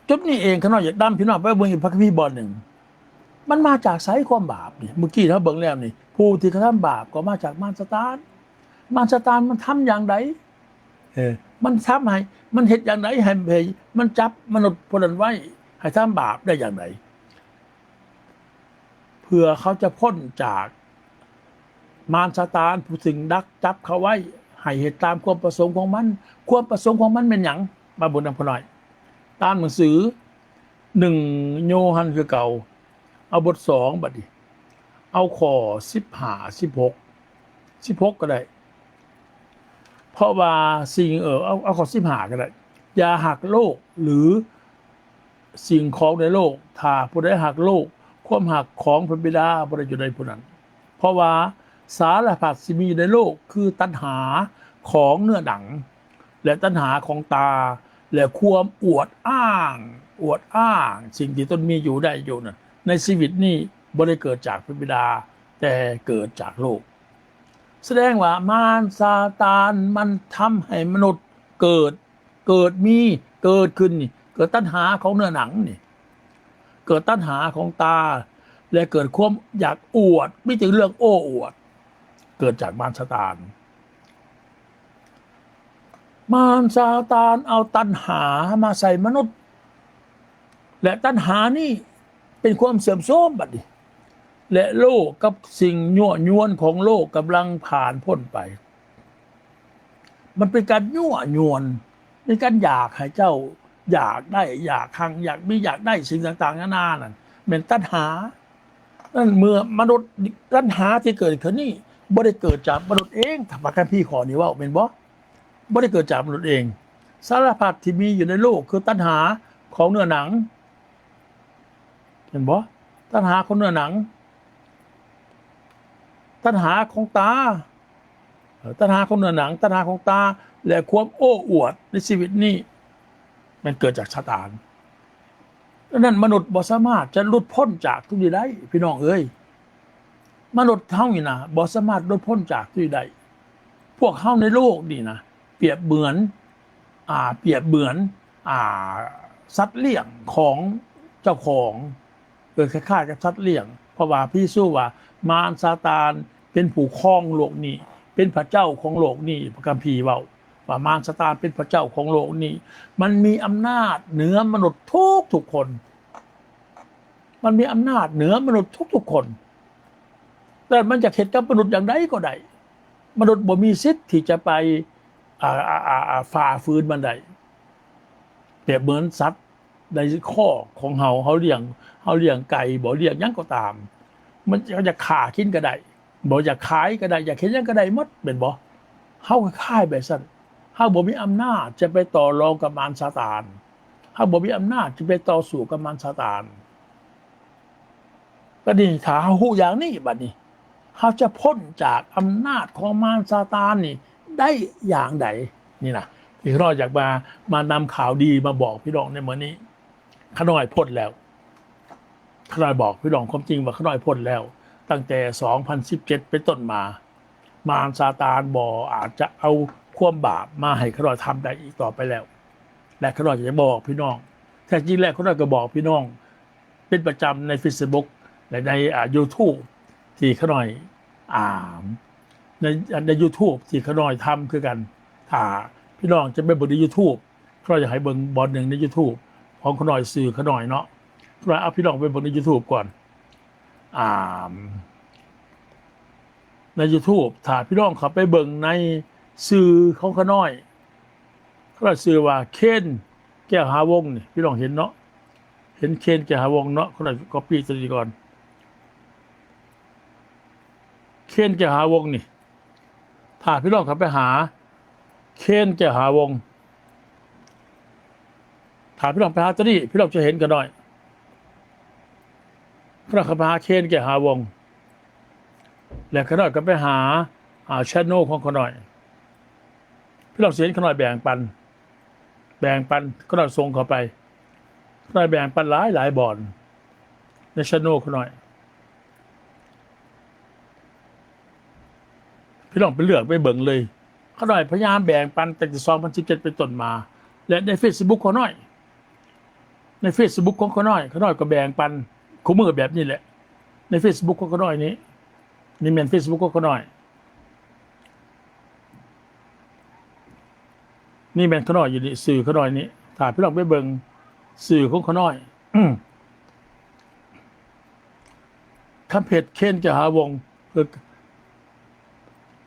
ຈຸດນີ້ເອງ ຂ້ານ້ອຍຢາກນຳພີ່ນ້ອງໄປເບິ່ງອີກພະຄຳພີບ່ອນໜຶ່ງ. ມັນມາຈາກໃສຄວາມບາບນີ້? ເມື່ອກີ້ເຮົາເບິ່ງແລ້ວນີ້, ຜູ້ທີ່ກະທຳບາບກໍມາຈາກມານຊາຕານ. ມານຊາຕານມັນທຳຢ່າງໃດ? ເອີ ມັນທຳໃຫ້, ມັນເຮັດຢ່າງໃດໃຫ້, ໃຫ້ມັນຈັບມະນຸດຜູ້ນັ້ນໄວ້ ໃຫ້ທຳບາບໄດ້ຢ່າງໃດ? ເພື່ອເຂົາຈະພົ້ນຈາກມານຊາຕານຜູ້ຊຶ່ງດັກຈັບເຂົາໄວ້ ໃຫ້ເຮັດຕາມຄວາມປະສົງຂອງມັນ. ຄວາມປະສົງຂອງມັນແມ່ນຫຍັງ? ມາເບິ່ງນຳຂ້ານ້ອຍ. ຕາມໜັງສືໜຶ່ງໂຍຮັນຄືເກົ່າ, ເອົາບົດສອງບັດນີ້, ເອົາຂໍ້ສິບຫ້າ ສິບຫົກ ສິບຫົກກໍໄດ້. ເພາະວ່າສິ່ງ, ເອີ, ເອົາ, ເອົາຂໍ້ສິບຫ້າກໍໄດ້. ຢ່າຮັກໂລກ ຫຼື ສິ່ງຂອງໃນໂລກ. ຖ້າຜູ້ໃດຮັກໂລກ, ຄວາມຮັກຂອງພະບິດາບໍ່ໄດ້ຢູ່ໃນຜູ້ນັ້ນ. ເພາະວ່າສາລະພັດທີ່ມີຢູ່ໃນໂລກຄືຕັນຫາຂອງເນື້ອໜັງ ແລະ ຕັນຫາຂອງຕາ ແລະ ຄວາມອວດອ້າງ, ອວດອ້າງສິ່ງທີ່ຕົນມີຢູ່ໄດ້ຢູ່ນັ້ນ ໃນຊີວິດນີ້ບໍ່ໄດ້ເກີດຈາກພະບິດາ, ແຕ່ເກີດຈາກໂລກ. ສະແດງວ່າມານຊາຕານມັນທຳໃຫ້ມະນຸດເກີດ ເກີດມີ, ເກີດຂຶ້ນນີ້, ເກີດຕັນຫາຂອງເນື້ອໜັງນີ້, ເກີດຕັນຫາຂອງຕາ ແລະ ເກີດຄວາມຢາກອວດ, ມີແຕ່ເລື່ອງໂອ້ອວດ, ເກີດຈາກມານຊາຕານ. ມານຊາຕານເອົາຕັນຫາມາໃສ່ມະນຸດ ແລະ ຕັນຫານີ້ເປັນຄວາມເສື່ອມໂຊມບັດນີ້ ແລະ ໂລກກັບສິ່ງຍົວະຍວນຂອງໂລກກຳລັງຜ່ານພົ້ນໄປ. ມັນເປັນການຍົວະຍວນ, ເປັນການຢາກໃຫ້ເຈົ້າຢາກໄດ້, ຢາກຮັ່ງ, ຢາກມີ, ຢາກໄດ້ສິ່ງຕ່າງໆນານານັ້ນ ແມ່ນຕັນຫາ. ນັ້ນເມື່ອມະນຸດ, ຕັນຫາທີ່ເກີດຂຶ້ນນີ້ບໍ່ໄດ້ເກີດຈາກມະນຸດເອງ, ພະຄຳພີຂໍ້ນີ້ເວົ້າແມ່ນບໍ່? ບໍ່ໄດ້ເກີດຈາກມະນຸດເອງ. ສາລະພັດທີ່ມີຢູ່ໃນໂລກຄືຕັນຫາຂອງເນື້ອໜັງ. ເຫັນບໍ່? ຕັນຫາຂອງເນື້ອໜັງ, ຕັນຫາຂອງຕາ, ເອີ, ຕັນຫາຂອງເນື້ອໜັງ, ຕັນຫາຂອງຕາ ແລະ ຄວາມໂອ້ອວດໃນຊີວິດນີ້ ແມ່ນເກີດຈາກຊາຕານ. ດັ່ງນັ້ນ ມະນຸດບໍ່ສາມາດຈະຫຼຸດພົ້ນຈາກຈຸດນີ້ໄດ້ ພີ່ນ້ອງເອີຍ. ມະນຸດເຮົານີ້ນະ ບໍ່ສາມາດຫຼຸດພົ້ນຈາກຈຸດນີ້ໄດ້. ພວກເຮົາໃນໂລກນີ້ນະ ປຽບເໝືອນ, ອ່າ, ປຽບເໝືອນ, ອ່າ, ສັດລ້ຽງຂອງເຈົ້າຂອງ, ເອີ, ຄ້າຍໆກັບສັດລ້ຽງ, ເພາະວ່າພະເຢຊູວ່າ ມານຊາຕານເປັນຜູ້ຄອງໂລກນີ້, ເປັນພະເຈົ້າຂອງໂລກນີ້. ພະຄຳພີເວົ້າວ່າ ມານຊາຕານເປັນພະເຈົ້າຂອງໂລກນີ້, ມັນມີອຳນາດເໜືອມະນຸດທຸກໆຄົນ. ມັນມີອຳນາດເໜືອມະນຸດທຸກໆຄົນ. ແຕ່ມັນຈະເຮັດກັບມະນຸດຢ່າງໃດກໍໄດ້. ມະນຸດບໍ່ມີສິດທີ່ຈະໄປ, ອ່າ, ອ່າ, ອ່າ, ອ່າ, ຝ່າຝືນມັນໄດ້. ປຽບເໝືອນສັດໃນຄອກຂອງເຮົາ, ເຮົາລ້ຽງ, ເຮົາລ້ຽງໄກ່ບໍ, ລ້ຽງຫຍັງກໍຕາມ, ມັນ, ເຮົາຢາກຂ້າກິນກໍໄດ້. ບໍ່ຢາກຂາຍກໍໄດ້, ຢາກເຮັດຫຍັງກໍໄດ້ໝົດ, ແມ່ນບໍ່? ເຮົາຄ້າຍໆແບບຊັ້ນ, ເຮົາບໍ່ມີອຳນາດຈະໄປຕໍ່ລອງກັບມານຊາຕານ, ເຮົາບໍ່ມີອຳນາດຈະໄປຕໍ່ສູ້ກັບມານຊາຕານ. ບັດນີ້ ຖ້າເຮົາຮູ້ຢ່າງນີ້, ບັດນີ້ເຮົາຈະພົ້ນຈາກອຳນາດຂອງມານຊາຕານນີ້ໄດ້ຢ່າງໃດ? ນີ້ນະ ທີ່ຂ້ານ້ອຍຢາກມາ, ມານຳຂ່າວດີມາບອກພີ່ນ້ອງໃນມື້ນີ້. ຂ້ານ້ອຍພົ້ນແລ້ວ, ຂ້ານ້ອຍບອກພີ່ນ້ອງຄວາມຈິງວ່າຂ້ານ້ອຍພົ້ນແລ້ວ. ຕັ້ງແຕ່ສອງພັນສິບເຈັດເປັນຕົ້ນມາ, ມານຊາຕານບໍ່ອາດຈະເອົາຄວາມບາບມາໃຫ້ຂ້ານ້ອຍທຳໄດ້ອີກຕໍ່ໄປແລ້ວ. ແລະ ຂ້ານ້ອຍຈະບອກພີ່ນ້ອງ, ແທ້ຈິງແລ້ວຂ້ານ້ອຍກໍບອກພີ່ນ້ອງເປັນປະຈຳໃນເຟສບຸກ ແລະ ໃນ, ອ່າ, ຢູທູບ ທີ່ຂ້ານ້ອຍ, ອ່າ, ໃນ, ໃນຢູທູບ ທີ່ຂ້ານ້ອຍທຳຄືກັນ. ຖ້າພີ່ນ້ອງຈະໄປເບິ່ງໃນຢູທູບ, ຂ້ານ້ອຍຢາກໃຫ້ເບິ່ງບ່ອນໜຶ່ງໃນຢູທູບຂອງຂ້ານ້ອຍ, ຊື່ຂ້ານ້ອຍເນາະ. ຂ້ານ້ອຍເອົາພີ່ນ້ອງໄປເບິ່ງໃນຢູທູບກ່ອນ. ອ່າ, ໃນຢູທູບ, ຖ້າພີ່ນ້ອງເຂົ້າໄປເບິ່ງໃນຊື່ຂອງຂ້ານ້ອຍ, ຂ້ານ້ອຍຊື່ວ່າ ເຄນ ແກ້ວຫາວົງນີ້, ພີ່ນ້ອງເຫັນເນາະ, ເຫັນ ເຄນ ແກ້ວຫາວົງເນາະ. ຂ້ານ້ອຍກັອບປີ້ຕົວນີ້ກ່ອນ, ເຄນ ແກ້ວຫາວົງນີ້. ຖ້າພີ່ນ້ອງເຂົ້າໄປຫາ ເຄນ ແກ້ວຫາວົງ, ຖ້າພີ່ນ້ອງໄປຫາຕົວນີ້, ພີ່ນ້ອງຈະເຫັນຂ້ານ້ອຍ, ຂ້ານ້ອຍເຂົ້າໄປຫາ ເຄນ ແກ້ວຫາວົງ ແລະ ຂ້ານ້ອຍກໍໄປຫາ, ອ່າ, ແຊນແນວຂອງຂ້ານ້ອຍ. ພີ່ນ້ອງຊິເຫັນຂ້ານ້ອຍແບ່ງປັນ, ແບ່ງປັນ, ຂ້ານ້ອຍສົ່ງເຂົ້າໄປ, ຂ້ານ້ອຍແບ່ງປັນຫຼາຍໆບ່ອນໃນແຊນແນວຂ້ານ້ອຍ. ພີ່ນ້ອງໄປເລືອກໄປເບິ່ງເລີຍ. ຂ້ານ້ອຍພະຍາຍາມແບ່ງປັນຕັ້ງແຕ່ສອງພັນສິບເຈັດເປັນຕົ້ນມາ ແລະ ໃນເຟສບຸກຂ້ານ້ອຍ ໃນເຟສບຸກຂອງຂ້ານ້ອຍ ຂ້ານ້ອຍກໍແບ່ງປັນຄູ່ມື້ແບບນີ້ແຫຼະ. ໃນເຟສບຸກຂອງຂ້ານ້ອຍນີ້ ນີ້ແມ່ນເຟສບຸກຂອງຂ້ານ້ອຍ ນີ້ແມ່ນຂ້ານ້ອຍຢູ່ນີ້ ຊື່ຂ້ານ້ອຍນີ້. ຖ້າພີ່ນ້ອງໄປເບິ່ງຊື່ຂອງຂ້ານ້ອຍ ຄຳເພັດ ເຄນ ແກ້ວຫາວົງ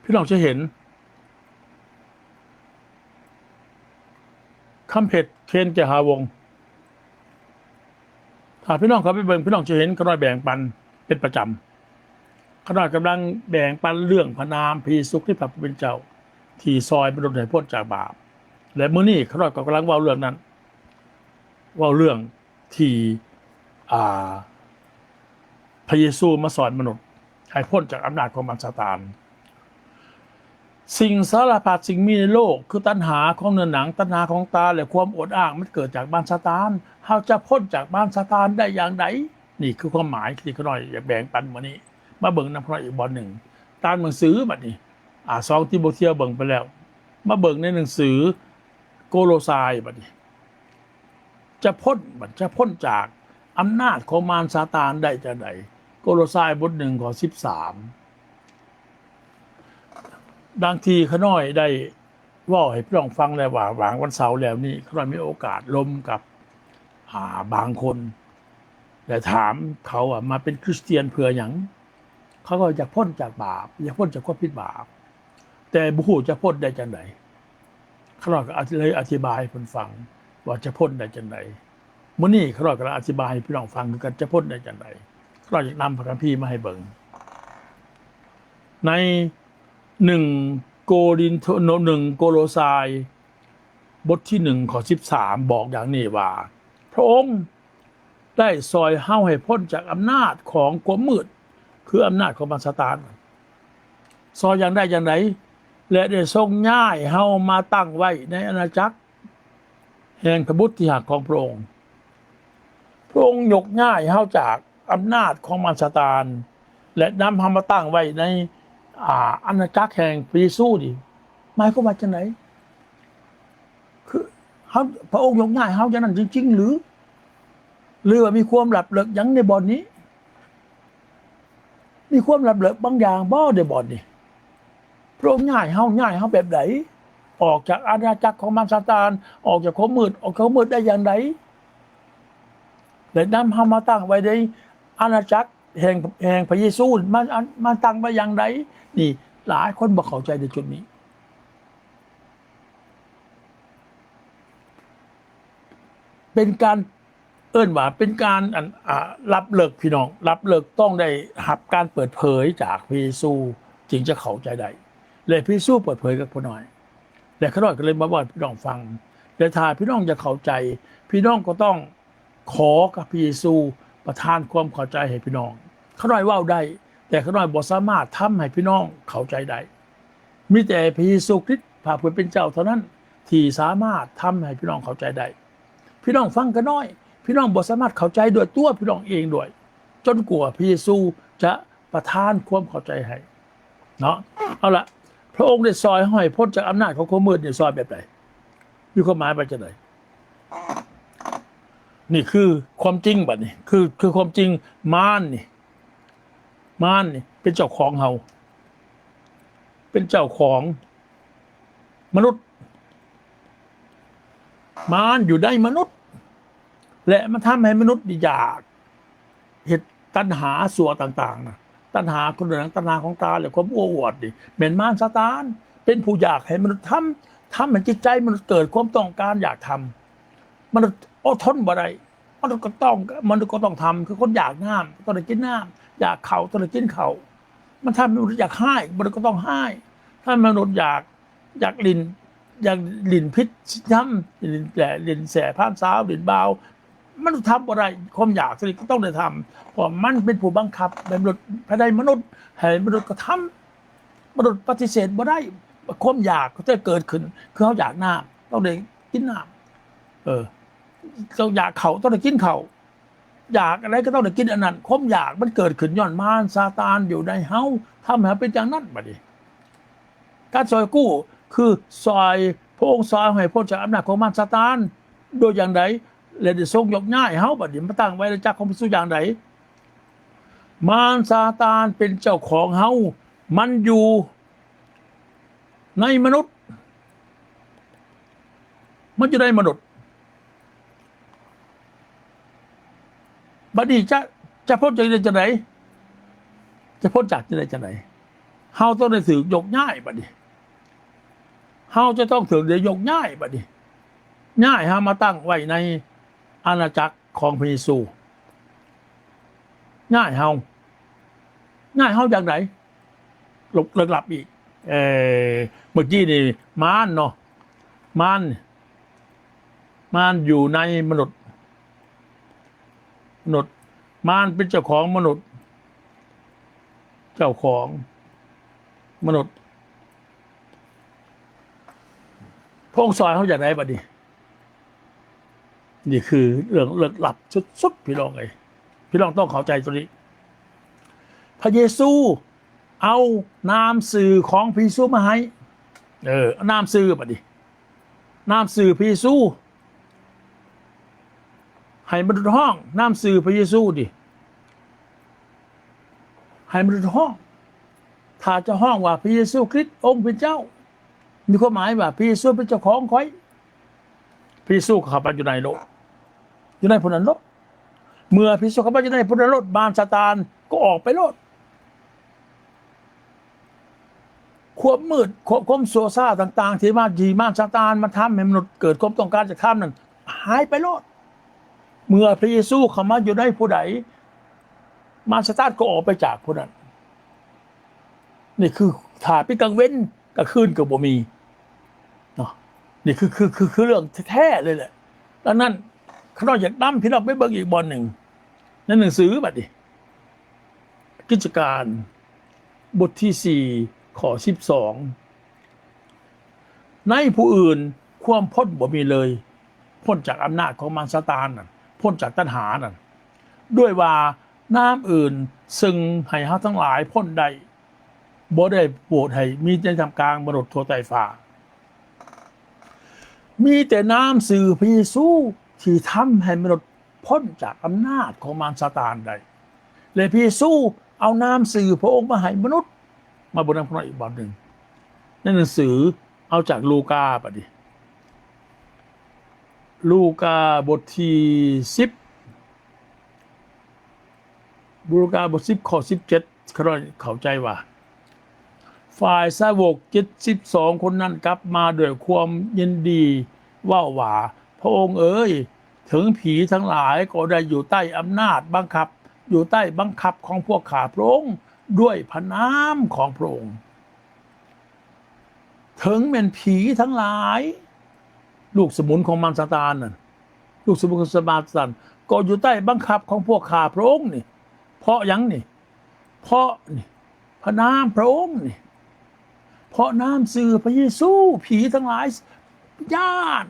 ພີ່ນ້ອງຈະເຫັນ ຄຳເພັດ ເຄນ ແກ້ວຫາວົງ. ຖ້າພີ່ນ້ອງເຂົ້າໄປເບິ່ງ ພີ່ນ້ອງຈະເຫັນຂ້ານ້ອຍແບ່ງປັນເປັນປະຈຳ. ຂ້ານ້ອຍກຳລັງແບ່ງປັນເລື່ອງພະນາມພະເຢຊູຄຣິດ ພະຜູ້ເປັນເຈົ້າ ທີ່ຊ່ອຍມະນຸດໃຫ້ພົ້ນຈາກບາບ. ແລະ ມື້ນີ້ຂ້ານ້ອຍກໍກຳລັງເວົ້າເລື່ອງນັ້ນ ເວົ້າເລື່ອງທີ່ ອ່າ ພະເຢຊູມາຊ່ອຍມະນຸດໃຫ້ພົ້ນຈາກອຳນາດຂອງມານຊາຕານ. ສິ່ງສາລະພັດສິ່ງມີໃນໂລກ ຄືຕັນຫາຂອງເນື້ອໜັງ, ຕັນຫາຂອງຕາ ແລະ ຄວາມອົດອ້າງ ມັນເກີດຈາກມານຊາຕານ. ເຮົາຈະພົ້ນຈາກມານຊາຕານໄດ້ຢ່າງໃດ? ນີ້ຄືຄວາມໝາຍທີ່ຂ້ານ້ອຍຢາກແບ່ງປັນມື້ນີ້. ມາເບິ່ງນຳຂ້ານ້ອຍອີກບ່ອນໜຶ່ງ. ຕາມໜັງສືບັດນີ້ ອາ ສອງຕີໂມທຽວເບິ່ງໄປແລ້ວ. ມາເບິ່ງໃນໜັງສືໂກໂລຊາຍບັດນີ້. ຈະພົ້ນ ຈະພົ້ນຈາກອຳນາດຂອງມານຊາຕານໄດ້ຈັ່ງໃດ? ໂກໂລຊາຍບົດໜຶ່ງ ຂໍ້ສິບສາມ. ດັ່ງທີ່ຂ້ານ້ອຍໄດ້ເວົ້າໃຫ້ພີ່ນ້ອງຟັງແລ້ວວ່າ ຫວ່າງວັນເສົາແລ້ວນີ້ ຂ້ານ້ອຍມີໂອກາດລົມກັບ ອາ ບາງຄົນ ແລະ ຖາມເຂົາວ່າມາເປັນຄຣິສຕຽນເພື່ອຫຍັງ? ເຂົາກໍຢາກພົ້ນຈາກບາບ, ຢາກພົ້ນຈາກຄວາມຜິດບາບ, ແຕ່ບໍ່ຮູ້ຈະພົ້ນໄດ້ຈັ່ງໃດ. ຂ້ານ້ອຍກໍອະ ເລີຍອະທິບາຍໃຫ້ເພິ່ນຟັງວ່າຈະພົ້ນໄດ້ຈັ່ງໃດ. ມື້ນີ້ຂ້ານ້ອຍກໍອະທິບາຍໃຫ້ພີ່ນ້ອງຟັງຄືກັນ ຈະພົ້ນໄດ້ຈັ່ງໃດ. ຂ້ານ້ອຍຢາກນຳພະຄຳພີມາໃຫ້ເບິ່ງ ໃນໜຶ່ງໂກລິນໂທ ໜຶ່ງໂກໂລຊາຍ ບົດທີໜຶ່ງ ຂໍ້ສິບສາມ ບອກຢ່າງນີ້ວ່າ ພະອົງ ໄດ້ຊ່ອຍເຮົາໃຫ້ພົ້ນຈາກອຳນາດຂອງຄວາມມືດ, ຄືອຳນາດຂອງມານຊາຕານ. ຊ່ອຍຢ່າງໃດຢ່າງໃດ? ແລະ ໄດ້ຊົງຍ້າຍເຮົາມາຕັ້ງໄວ້ໃນອານາຈັກແຫ່ງພະບຸດທີ່ຮັກຂອງພະອົງ. ພະອົງຍົກຍ້າຍເຮົາຈາກອຳນາດຂອງມານຊາຕານ ແລະ ນຳເຮົາມາຕັ້ງໄວ້ໃນ ອາ ອານາຈັກແຫ່ງພະເຢຊູນີ້ ໝາຍຄວາມວ່າຈັ່ງໃດ? ຄືເຮົາ ພະອົງຍົກຍ້າຍເຮົາຢ່າງນັ້ນຈິງໆ ຫຼື ຫຼືວ່າມີຄວາມລັບເລິກຫຍັງໃນບ່ອນນີ້? ມີຄວາມລັບເລິກບາງຢ່າງບໍ່ໃນບ່ອນນີ້? ພະອົງຍ້າຍເຮົາ ຍ້າຍເຮົາແບບໃດ? ອອກຈາກອານາຈັກຂອງມານຊາຕານ, ອອກຈາກຄວາມມືດ, ອອກຈາກຄວາມມືດໄດ້ຢ່າງໃດ? ແລະ ນຳເຮົາມາຕັ້ງໄວ້ໃນອານາຈັກ ແຫ່ງ ແຫ່ງພະເຢຊູ ມາ ມາຕັ້ງໄວ້ຢ່າງໃດ? ນີ້ ຫຼາຍຄົນບໍ່ເຂົ້າໃຈໃນຈຸດນີ້. ເປັນການ ເອີ້ນວ່າເປັນການ ອັນ ອາ ລັບເລິກ ພີ່ນ້ອງ, ລັບເລິກ ຕ້ອງໄດ້ຮັບການເປີດເຜີຍຈາກພະເຢຊູ ຈຶ່ງຈະເຂົ້າໃຈໄດ້ ແລະ ພະເຢຊູເປີດເຜີຍກັບຂ້ານ້ອຍ ແລະ ຂ້ານ້ອຍກໍເລີຍມາເວົ້າໃຫ້ພີ່ນ້ອງຟັງ. ແລະ ຖ້າພີ່ນ້ອງຢາກເຂົ້າໃຈ ພີ່ນ້ອງກໍຕ້ອງ ຂໍກັບພະເຢຊູປະທານຄວາມເຂົ້າໃຈໃຫ້ພີ່ນ້ອງ. ຂ້ານ້ອຍເວົ້າໄດ້, ແຕ່ຂ້ານ້ອຍບໍ່ສາມາດທຳໃຫ້ພີ່ນ້ອງເຂົ້າໃຈໄດ້. ມີແຕ່ພະເຢຊູຄຣິດ ພະຜູ້ເປັນເຈົ້າເທົ່ານັ້ນ ທີ່ສາມາດທຳໃຫ້ພີ່ນ້ອງເຂົ້າໃຈໄດ້. ພີ່ນ້ອງຟັງຂ້ານ້ອຍ, ພີ່ນ້ອງບໍ່ສາມາດເຂົ້າໃຈດ້ວຍຕົວພີ່ນ້ອງເອງດ້ວຍ, ຈົນກວ່າພະເຢຊູຈະ ປະທານຄວາມເຂົ້າໃຈໃຫ້ເນາະ. ເອົາລະ, ພະອົງໄດ້ຊ່ອຍເຮົາໃຫ້ພົ້ນຈາກອຳນາດຂອງຄວາມມືດນີ້ ຊ່ອຍແບບໃດ? ມີຄວາມໝາຍວ່າຈັ່ງໃດ? ນີ້ຄືຄວາມຈິງບັດນີ້, ຄື ຄືຄວາມຈິງ. ມານນີ້, ມານນີ້ເປັນເຈົ້າຂອງເຮົາ, ເປັນເຈົ້າຂອງມະນຸດ. ມານຢູ່ໃນມະນຸດ ແລະ ມັນທຳໃຫ້ມະນຸດນີ້ຢາກເຮັດຕັນຫາຊົ່ວຕ່າງໆນະ, ຕັນຫາຂອງໜັງ, ຕັນຫາຂອງຕາ ແລະ ຄວາມໂອ້ອວດນີ້ ແມ່ນມານຊາຕານເປັນຜູ້ຢາກໃຫ້ມະນຸດທຳ, ທຳໃຫ້ຈິດໃຈມະນຸດເກີດຄວາມຕ້ອງການຢາກທຳ. ມະນຸດອົດທົນບໍ່ໄດ້, ມະນຸດກໍຕ້ອງ, ມະນຸດກໍຕ້ອງທຳ, ຄືຄົນຢາກນ້ຳກໍຕ້ອງໄດ້ກິນນ້ຳ, ຢາກເຂົ້າຕ້ອງໄດ້ກິນເຂົ້າ. ມັນທຳໃຫ້ມະນຸດຢາກຮ້າຍ, ມະນຸດກໍຕ້ອງຮ້າຍ, ທຳໃຫ້ມະນຸດຢາກ ຢາກຫຼິ້ນ, ຢາກຫຼິ້ນຜິດສິນທຳ, ຫຼິ້ນແຫຼະ, ຫຼິ້ນແສ້ພານສາວ, ຫຼິ້ນບ່າວ, ມັນທຳບໍ່ໄດ້. ຄວາມຢາກຊະນິດກໍຕ້ອງໄດ້ທຳ, ເພາະມັນເປັນຜູ້ບັງຄັບໃຫ້ມະນຸດ, ພາຍໃນມະນຸດ, ໃຫ້ມະນຸດກະທຳ. ມະນຸດປະຕິເສດບໍ່ໄດ້. ຄວາມຢາກກໍຈະເກີດຂຶ້ນ, ຄືເຮົາຢາກນ້ຳ, ຕ້ອງໄດ້ກິນນ້ຳ. ເອີ, ເຈົ້າຢາກເຂົ້າ, ຕ້ອງໄດ້ກິນເຂົ້າ. ຢາກອັນໃດກໍຕ້ອງໄດ້ກິນອັນນັ້ນ. ຄວາມຢາກມັນເກີດຂຶ້ນຍ້ອນມານຊາຕານຢູ່ໃນເຮົາ, ທຳໃຫ້ເຮົາເປັນຢ່າງນັ້ນ. ບັດນີ້ ການຊ່ອຍກູ້ຄືຊ່ອຍ ພະອົງຊ່ອຍເຮົາໃຫ້ພົ້ນຈາກອຳນາດຂອງມານຊາຕານ. ໂດຍຢ່າງໃດ? ແລະ ໄດ້ຊົງຍົກຍ້າຍເຮົາ ບັດນີ້ມາຕັ້ງໄວ້ອານາຈັກຂອງພະເຢຊູຢ່າງໃດ? ມານຊາຕານເປັນເຈົ້າຂອງເຮົາ, ມັນຢູ່ໃນມະນຸດ, ມັນຢູ່ໃນມະນຸດ. ບັດນີ້ຈະ ຈະພົ້ນຈາກໄດ້ຈັ່ງໃດ? ຈະພົ້ນຈາກໄດ້ຈັ່ງໃດ? ເຮົາຕ້ອງໄດ້ຖືກຍົກຍ້າຍບັດນີ້. ເຮົາຈະຕ້ອງຖືກໄດ້ຍົກຍ້າຍບັດນີ້. ຍ້າຍເຮົາມາຕັ້ງໄວ້ໃນອານາຈັກຂອງພະເຢຊູ. ຍ້າຍເຮົາ. ຍ້າຍເຮົາຢ່າງໃດ? ເລິກ ເລິກລັບອີກ. ເອີ ເມື່ອກີ້ນີ້ມານເນາະ, ມານ ມານຢູ່ໃນມະນຸດ, ມະນຸດ, ມານເປັນເຈົ້າຂອງມະນຸດ, ເຈົ້າຂອງມະນຸດ. ພະອົງຊ່ອຍເຮົາຢ່າງໃດບັດນີ້? ນີ້ຄືເລື່ອງເລິກລັບສຸດໆ ພີ່ນ້ອງເອີຍ. ພີ່ນ້ອງຕ້ອງເຂົ້າໃຈໂຕນີ້. ພະເຢຊູເອົານາມຊື່ຂອງພະເຢຊູມາໃຫ້. ເອີ ນາມຊື່ບັດນີ້, ນາມຊື່ພະເຢຊູ. ໃຫ້ມະນຸດຮ້ອງນາມຊື່ພະເຢຊູນີ້, ໃຫ້ມະນຸດຮ້ອງ. ຖ້າຈະຮ້ອງວ່າ ພະເຢຊູຄຣິດ ອົງເປັນເຈົ້າ, ມີຄວາມໝາຍວ່າ ພະເຢຊູເປັນເຈົ້າຂອງຂ້ອຍ. ພະເຢຊູກໍເຂົ້າໄປຢູ່ໃນໂລດ, ຢູ່ໃນຜູ້ນັ້ນໂລດ. ເມື່ອພະເຢຊູເຂົ້າໄປຢູ່ໃນຜູ້ນັ້ນໂລດ, ມານຊາຕານກໍອອກໄປໂລດ. ຄວາມມືດ ຄວາມ ຄວາມຊົ່ວຊ້າຕ່າງໆ ທີ່ມາ ທີ່ມານຊາຕານມາທຳໃຫ້ມະນຸດເກີດຄວາມຕ້ອງການຈະທຳນັ້ນ ຫາຍໄປໂລດ. ເມື່ອພະເຢຊູເຂົ້າມາຢູ່ໃນຜູ້ໃດ, ມານຊາຕານກໍອອກໄປຈາກຜູ້ນັ້ນ. ນີ້ຄື ຖ້າເປັນກາງເວັນ, ກາງຄືນກໍບໍ່ມີເນາະ. ນີ້ຄື ຄື ຄື ຄືເລື່ອງແທ້ໆ ເລີຍແຫຼະ. ດັ່ງນັ້ນ ຂ້ານ້ອຍຢາກນຳພີ່ນ້ອງໄປເບິ່ງອີກບ່ອນໜຶ່ງ ໃນໜັງສືບັດນີ້ ກິດຈະການ ບົດທີສີ່ ຂໍ້ສິບສອງ. ໃນຜູ້ອື່ນຄວາມພົ້ນບໍ່ມີເລີຍ, ພົ້ນຈາກອຳນາດຂອງມານຊາຕານນັ້ນ, ພົ້ນຈາກຕັນຫານັ້ນ, ດ້ວຍວ່ານາມອື່ນເຊິ່ງໃຫ້ເຮົາທັງຫຼາຍພົ້ນໄດ້ ບໍ່ໄດ້ໂປດໃຫ້ມີໃນທ່າມກາງມະນຸດທົ່ວໃຕ້ຟ້າ. ມີແຕ່ນາມຊື່ພະເຢຊູທີ່ທຳໃຫ້ມະນຸດ ພົ້ນຈາກອຳນາດຂອງມານຊາຕານໄດ້ ແລະ ພະເຢຊູເອົານາມຊື່ພະອົງມາໃຫ້ມະນຸດ. ມາເບິ່ງນຳຂ້ານ້ອຍອີກບອດໜຶ່ງ ໃນໜັງສື ເອົາຈາກລູກາບັດນີ້ ລູກາບົດທີສິບ ລູກາບົດສິບ ຂໍ້ສິບເຈັດ ຂ້ານ້ອຍເຂົ້າໃຈວ່າ ຝ່າຍສາວົກເຈັດສິບສອງຄົນນັ້ນກັບມາດ້ວຍຄວາມຍິນດີເວົ້າວ່າ ພະອົງເອີຍ, ເຖິງຜີທັງຫຼາຍກໍໄດ້ຢູ່ໃຕ້ອຳນາດບັງຄັບ, ຢູ່ໃຕ້ບັງຄັບຂອງພວກຂ້າພະອົງ ດ້ວຍພະນາມຂອງພະອົງ. ເຖິງແມ່ນຜີທັງຫຼາຍ, ລູກສະໝຸນຂອງມານຊາຕານນັ້ນ, ລູກສະໝຸນຂອງມານຊາຕານ ກໍຢູ່ໃຕ້ບັງຄັບຂອງພວກຂ້າພະອົງນີ້. ເພາະຫຍັງນີ້? ເພາະນີ້ ພະນາມພະອົງນີ້, ເພາະນາມຊື່ພະເຢຊູ ຜີທັງຫຼາຍຢ້ານ.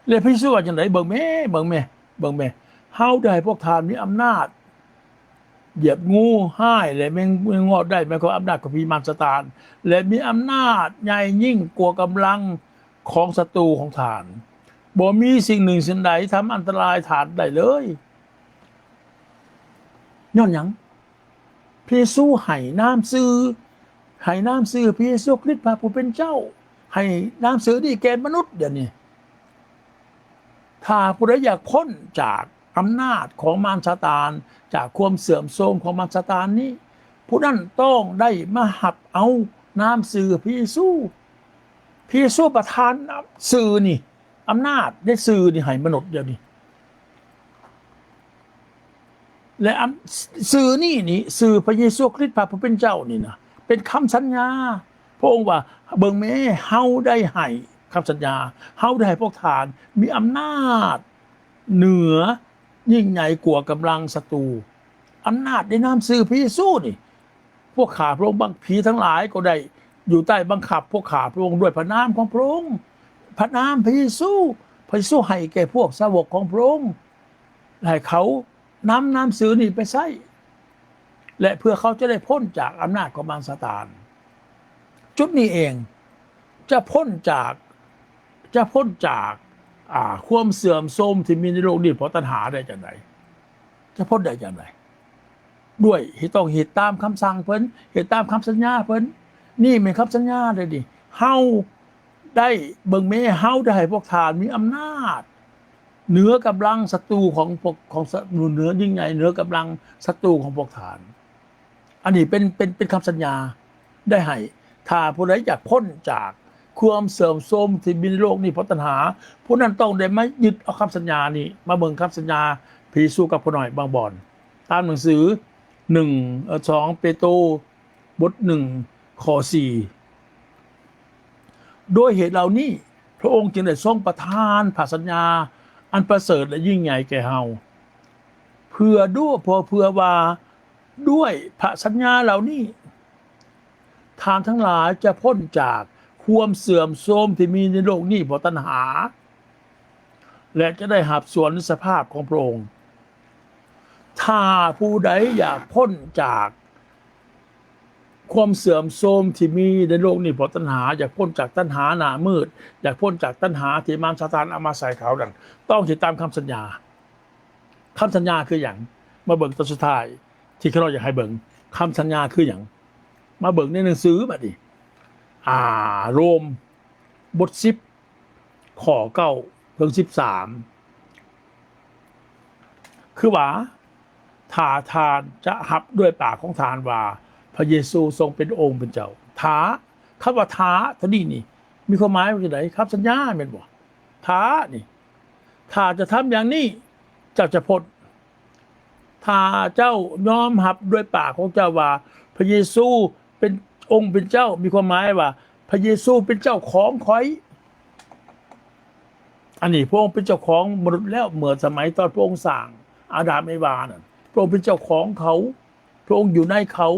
ແລະ ພະເຢຊູວ່າຈັ່ງໃດ? ເບິ່ງແມ້, ເບິ່ງແມ້, ເບິ່ງແມ້, ເຮົາໄດ້ໃຫ້ພວກທ່ານມີອຳນາດຢຽບງູຮ້າຍ ແລະ ແມງ, ແມງງອດໄດ້, ໝາຍຄວາມອຳນາດຂອງຜີມານຊາຕານ ແລະ ມີອຳນາດໃຫຍ່ຍິ່ງກວ່າກຳລັງຂອງສັດຕູຂອງທ່ານ. ບໍ່ມີສິ່ງໜຶ່ງສິ່ງໃດທຳອັນຕະລາຍທ່ານໄດ້ເລີຍ. ຍ້ອນຫຍັງ? ພະເຢຊູໃຫ້ນາມຊື່, ໃຫ້ນາມຊື່ພະເຢຊູຄຣິດພະຜູ້ເປັນເຈົ້າ, ໃຫ້ນາມຊື່ນີ້ແກ່ມະນຸດດຽວນີ້. ຖ້າຜູ້ໃດຢາກພົ້ນຈາກອຳນາດຂອງມານຊາຕານ, ຈາກຄວາມເສື່ອມໂຊມຂອງມານຊາຕານນີ້, ຜູ້ນັ້ນຕ້ອງໄດ້ມາຮັບເອົານາມຊື່ພະເຢຊູ. ພະເຢຊູປະທານນາມຊື່ນີ້, ອຳນາດໃນຊື່ນີ້ໃຫ້ມະນຸດດຽວນີ້. ແລະ ອັນ ຊື່ນີ້ນີ້ ຊື່ພະເຢຊູຄຣິດພະຜູ້ເປັນເຈົ້ານີ້ນະ ເປັນຄຳສັນຍາ. ພະອົງວ່າ ເບິ່ງແມ້ ເຮົາໄດ້ໃຫ້ຄຳສັນຍາ, ເຮົາໄດ້ໃຫ້ພວກທ່ານມີອຳນາດເໜືອ ຍິ່ງໃຫຍ່ກວ່າກຳລັງສັດຕູ. ອຳນາດໃນນາມຊື່ພະເຢຊູນີ້ ພວກຂ້າພະອົງ ບັງ ຜີທັງຫຼາຍກໍໄດ້ຢູ່ໃຕ້ບັງຄັບພວກຂ້າພະອົງດ້ວຍພະນາມຂອງພະອົງ, ພະນາມພະເຢຊູ. ພະເຢຊູໃຫ້ແກ່ພວກສາວົກຂອງພະອົງ ແລະ ໃຫ້ເຂົານຳນາມຊື່ນີ້ໄປໃຊ້ ແລະ ເພື່ອເຂົາຈະໄດ້ພົ້ນຈາກອຳນາດຂອງມານຊາຕານ. ຈຸດນີ້ເອງຈະພົ້ນຈາກ ຈະພົ້ນຈາກ ອ່າ ຄວາມເສື່ອມໂຊມທີ່ມີໃນໂລກນີ້ເພາະຕັນຫາໄດ້ຈັ່ງໃດ? ຈະພົ້ນໄດ້ຈັ່ງໃດ? ດ້ວຍເຮັດ ຕ້ອງເຮັດຕາມຄຳສັ່ງເພິ່ນ ເຮັດຕາມຄຳສັນຍາເພິ່ນ. ນີ້ແມ່ນຄຳສັນຍາເດ້ນີ້. ເຮົາໄດ້ ເບິ່ງແມ້ ເຮົາໄດ້ໃຫ້ພວກທ່ານມີອຳນາດເໜືອກຳລັງສັດຕູຂອງພວກ ຂອງ ສະ ເໜືອ ຍິ່ງໃຫຍ່ເໜືອກຳລັງສັດຕູຂອງພວກທ່ານ. ອັນນີ້ເປັນ ເປັນ ເປັນຄຳສັນຍາໄດ້ໃຫ້ ຖ້າຜູ້ໃດຢາກພົ້ນຈາກຄວາມເສື່ອມໂຊມທີ່ມີໃນໂລກນີ້ເພາະຕັນຫາ, ຜູ້ນັ້ນຕ້ອງໄດ້ມາຍຶດເອົາຄຳສັນຍານີ້. ມາເບິ່ງຄຳສັນຍາພະເຢຊູກັບຂ້ານ້ອຍບາງບ່ອນ ຕາມໜັງສື ໜຶ່ງ ເອີ ສອງເປໂຕ ບົດ ໜຶ່ງ ຂໍ້ ສີ່. ໂດຍເຫດເຫຼົ່ານີ້ ພະອົງຈຶ່ງໄດ້ຊົງປະທານພະສັນຍາອັນປະເສີດ ແລະ ຍິ່ງໃຫຍ່ແກ່ເຮົາ ເພື່ອດ້ວຍ ເພື່ອ ເພື່ອວ່າດ້ວຍພະສັນຍາເຫຼົ່ານີ້ ທ່ານທັງຫຼາຍຈະພົ້ນຈາກຄວາມເສື່ອມໂຊມທີ່ມີໃນໂລກນີ້ເພາະຕັນຫາ ແລະ ຈະໄດ້ຮັບສ່ວນໃນສະພາບຂອງພະອົງ. ຖ້າຜູ້ໃດຢາກພົ້ນຈາກຄວາມເສື່ອມໂຊມທີ່ມີໃນໂລກນີ້ເພາະຕັນຫາ, ຢາກພົ້ນຈາກຕັນຫາໜ້າມືດ, ຢາກພົ້ນຈາກຕັນຫາທີ່ມານຊາຕານເອົາມາໃສ່ເຂົານັ້ນ, ຕ້ອງເຮັດຕາມຄຳສັນຍາ. ຄຳສັນຍາຄືຫຍັງ? ມາເບິ່ງຕອນສຸດທ້າຍທີ່ຂ້ານ້ອຍຢາກໃຫ້ເບິ່ງ. ຄຳສັນຍາຄືຫຍັງ? ມາເບິ່ງໃນໜັງສືບາດນີ້. ອາ ໂລມ ບົດ ສິບ ຂໍ້ ເກົ້າ ເຖິງ ສິບສາມ ຄືວ່າ ຖ້າທ່ານຈະຮັບດ້ວຍປາກຂອງທ່ານວ່າ ພະເຢຊູຊົງເປັນອົງເປັນເຈົ້າ. ຖ້າ ຄຳວ່າຖ້າຕົວນີ້ນີ້ ມີຄວາມໝາຍວ່າຈັ່ງໃດ? ຄຳສັນຍາແມ່ນບໍ່? ຖ້ານີ້ ຖ້າຈະທຳຢ່າງນີ້ ເຈົ້າຈະພົ້ນ. ຖ້າເຈົ້າຍອມຮັບດ້ວຍປາກຂອງເຈົ້າວ່າ ພະເຢຊູເປັນອົງເປັນເຈົ້າ, ມີຄວາມໝາຍວ່າ ພະເຢຊູເປັນເຈົ້າຂອງຂ້ອຍ. ອັນນີ້ພະອົງເປັນເຈົ້າຂອງມະນຸດແລ້ວ, ເມື່ອສະໄໝຕອນພະອົງສ້າງອາດາມເອວານັ້ນ, ພະອົງເປັນເຈົ້າຂອງເຂົາ, ພະອົງຢູ່ໃນເຂົາ,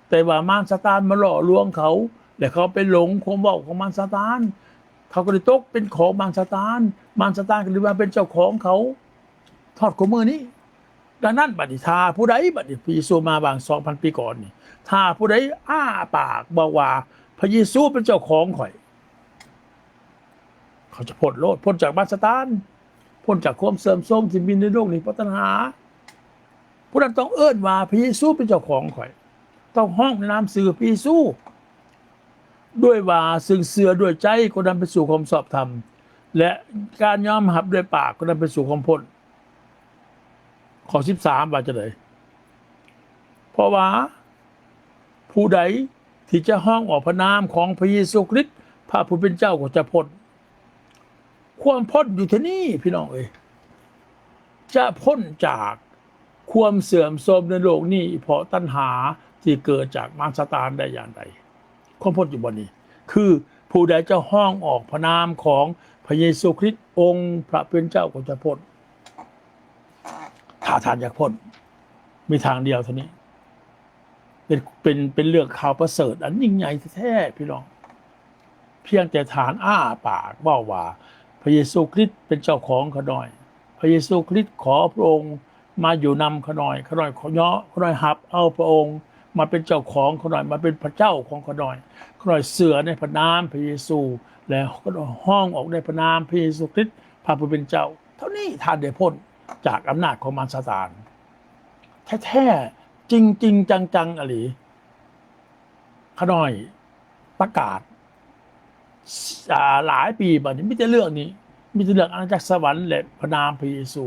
ແຕ່ວ່າມານຊາຕານມາຫຼໍ່ລວງເຂົາ ແລະ ເຂົາໄປຫຼົງຄວາມເວົ້າຂອງມານຊາຕານ, ເຂົາກໍໄດ້ຕົກເປັນຂອງມານຊາຕານ, ມານຊາຕານກໍເລີຍມາເປັນເຈົ້າຂອງເຂົາ ຮອດຄູ່ມື້ນີ້. ດັ່ງນັ້ນ ບັດນີ້ ຖ້າຜູ້ໃດ ບັດນີ້ ພະເຢຊູມາຫວ່າງສອງພັນປີກ່ອນນີ້, ຖ້າຜູ້ໃດອ້າປາກບອກວ່າ ພະເຢຊູເປັນເຈົ້າຂອງຂ້ອຍ, ເຂົາຈະພົ້ນໂລດ, ພົ້ນຈາກມານຊາຕານ, ພົ້ນຈາກຄວາມເສື່ອມໂຊມທີ່ມີໃນໂລກນີ້ເພາະຕັນຫາ. ຜູ້ນັ້ນຕ້ອງເອີ້ນວ່າ ພະເຢຊູເປັນເຈົ້າຂອງຂ້ອຍ, ຕ້ອງຮ້ອງໃນນາມຊື່ພະເຢຊູ. ດ້ວຍວ່າເຊິ່ງເຊື່ອດ້ວຍໃຈກໍນຳໄປສູ່ຄວາມຊອບທຳ ແລະ ການຍອມຮັບດ້ວຍປາກກໍນຳໄປສູ່ຄວາມພົ້ນ. ຂໍ້ສິບສາມ ວ່າຈັ່ງໃດ? ເພາະວ່າຜູ້ໃດທີ່ຈະຮ້ອງອອກພະນາມຂອງພະເຢຊູຄຣິດ ພະຜູ້ເປັນເຈົ້າກໍຈະພົ້ນ. ຄວາມພົ້ນຢູ່ທີ່ນີ້ ພີ່ນ້ອງເອີຍ, ຈະພົ້ນຈາກຄວາມເສື່ອມໂຊມໃນໂລກນີ້ ເພາະຕັນຫາທີ່ເກີດຈາກມານຊາຕານໄດ້ຢ່າງໃດ? ຄວາມພົ້ນຢູ່ບ່ອນນີ້ ຄືຜູ້ໃດຈະຮ້ອງອອກພະນາມຂອງພະເຢຊູຄຣິດ ອົງພະເປັນເຈົ້າກໍຈະພົ້ນ. ຖ້າທ່ານຢາກພົ້ນ ມີທາງດຽວເທົ່ານີ້. ເປັນ ເປັນ ເປັນເລື່ອງຂ່າວປະເສີດອັນຍິ່ງໃຫຍ່ແທ້ໆ ພີ່ນ້ອງ. ພຽງແຕ່ທ່ານອ້າປາກເວົ້າວ່າ ພະເຢຊູຄຣິດເປັນເຈົ້າຂອງຂ້ານ້ອຍ, ພະເຢຊູຄຣິດ ຂໍພະອົງມາຢູ່ນຳຂ້ານ້ອຍ, ຂ້ານ້ອຍຂໍເຍາະ, ຂ້ານ້ອຍຮັບເອົາພະອົງມາເປັນເຈົ້າຂອງຂ້ານ້ອຍ, ມາເປັນພະເຈົ້າຂອງຂ້ານ້ອຍ, ຂ້ານ້ອຍເຊື່ອໃນພະນາມພະເຢຊູ ແລະ ຮ້ອງອອກໃນພະນາມພະເຢຊູຄຣິດ ພະຜູ້ເປັນເຈົ້າ. ເທົ່ານີ້ທ່ານໄດ້ພົ້ນຈາກອຳນາດຂອງມານຊາຕານ. ແທ້ໆ ຈິງໆ ຈັງໆ ອີ່ຫຼີ. ຂ້ານ້ອຍປະກາດ ອາ ຫຼາຍປີມານີ້ ມີແຕ່ເລື່ອງນີ້, ມີແຕ່ເລື່ອງອານາຈັກສະຫວັນ ແລະ ພະນາມພະເຢຊູ.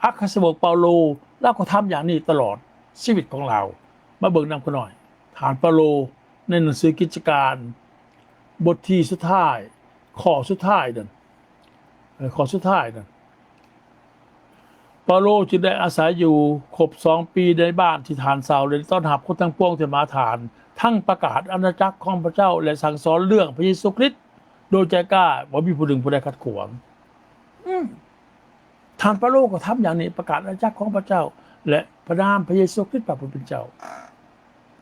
ອັກຄະສາວົກເປົາໂລ ລາວກໍທຳຢ່າງນີ້ຕະຫຼອດຊີວິດຂອງລາວ. ມາເບິ່ງນຳຂ້ານ້ອຍ. ທ່ານເປົາໂລ ໃນໜັງສືກິດຈະການ ບົດທີສຸດທ້າຍ, ຂໍ້ສຸດທ້າຍນັ້ນ, ເອີ ຂໍ້ສຸດທ້າຍນັ້ນ, ເປົາໂລຈຶ່ງໄດ້ອາໄສຢູ່ຄົບສອງປີໃນບ້ານທີ່ທ່ານເຊົ່າ ແລະ ຕ້ອນຮັບຄົນທັງປວງທີ່ມາຫາທ່ານ, ທັງປະກາດອານາຈັກຂອງພະເຈົ້າ ແລະ ສັ່ງສອນເລື່ອງພະເຢຊູຄຣິດໂດຍໃຈກ້າ, ບໍ່ມີຜູ້ໜຶ່ງຜູ້ໃດຂັດຂວາງ. ອືມ. ທ່ານເປົາໂລກໍທຳຢ່າງນີ້, ປະກາດອານາຈັກຂອງພະເຈົ້າ ແລະ ພະນາມພະເຢຊູຄຣິດ ພະຜູ້ເປັນເຈົ້າ.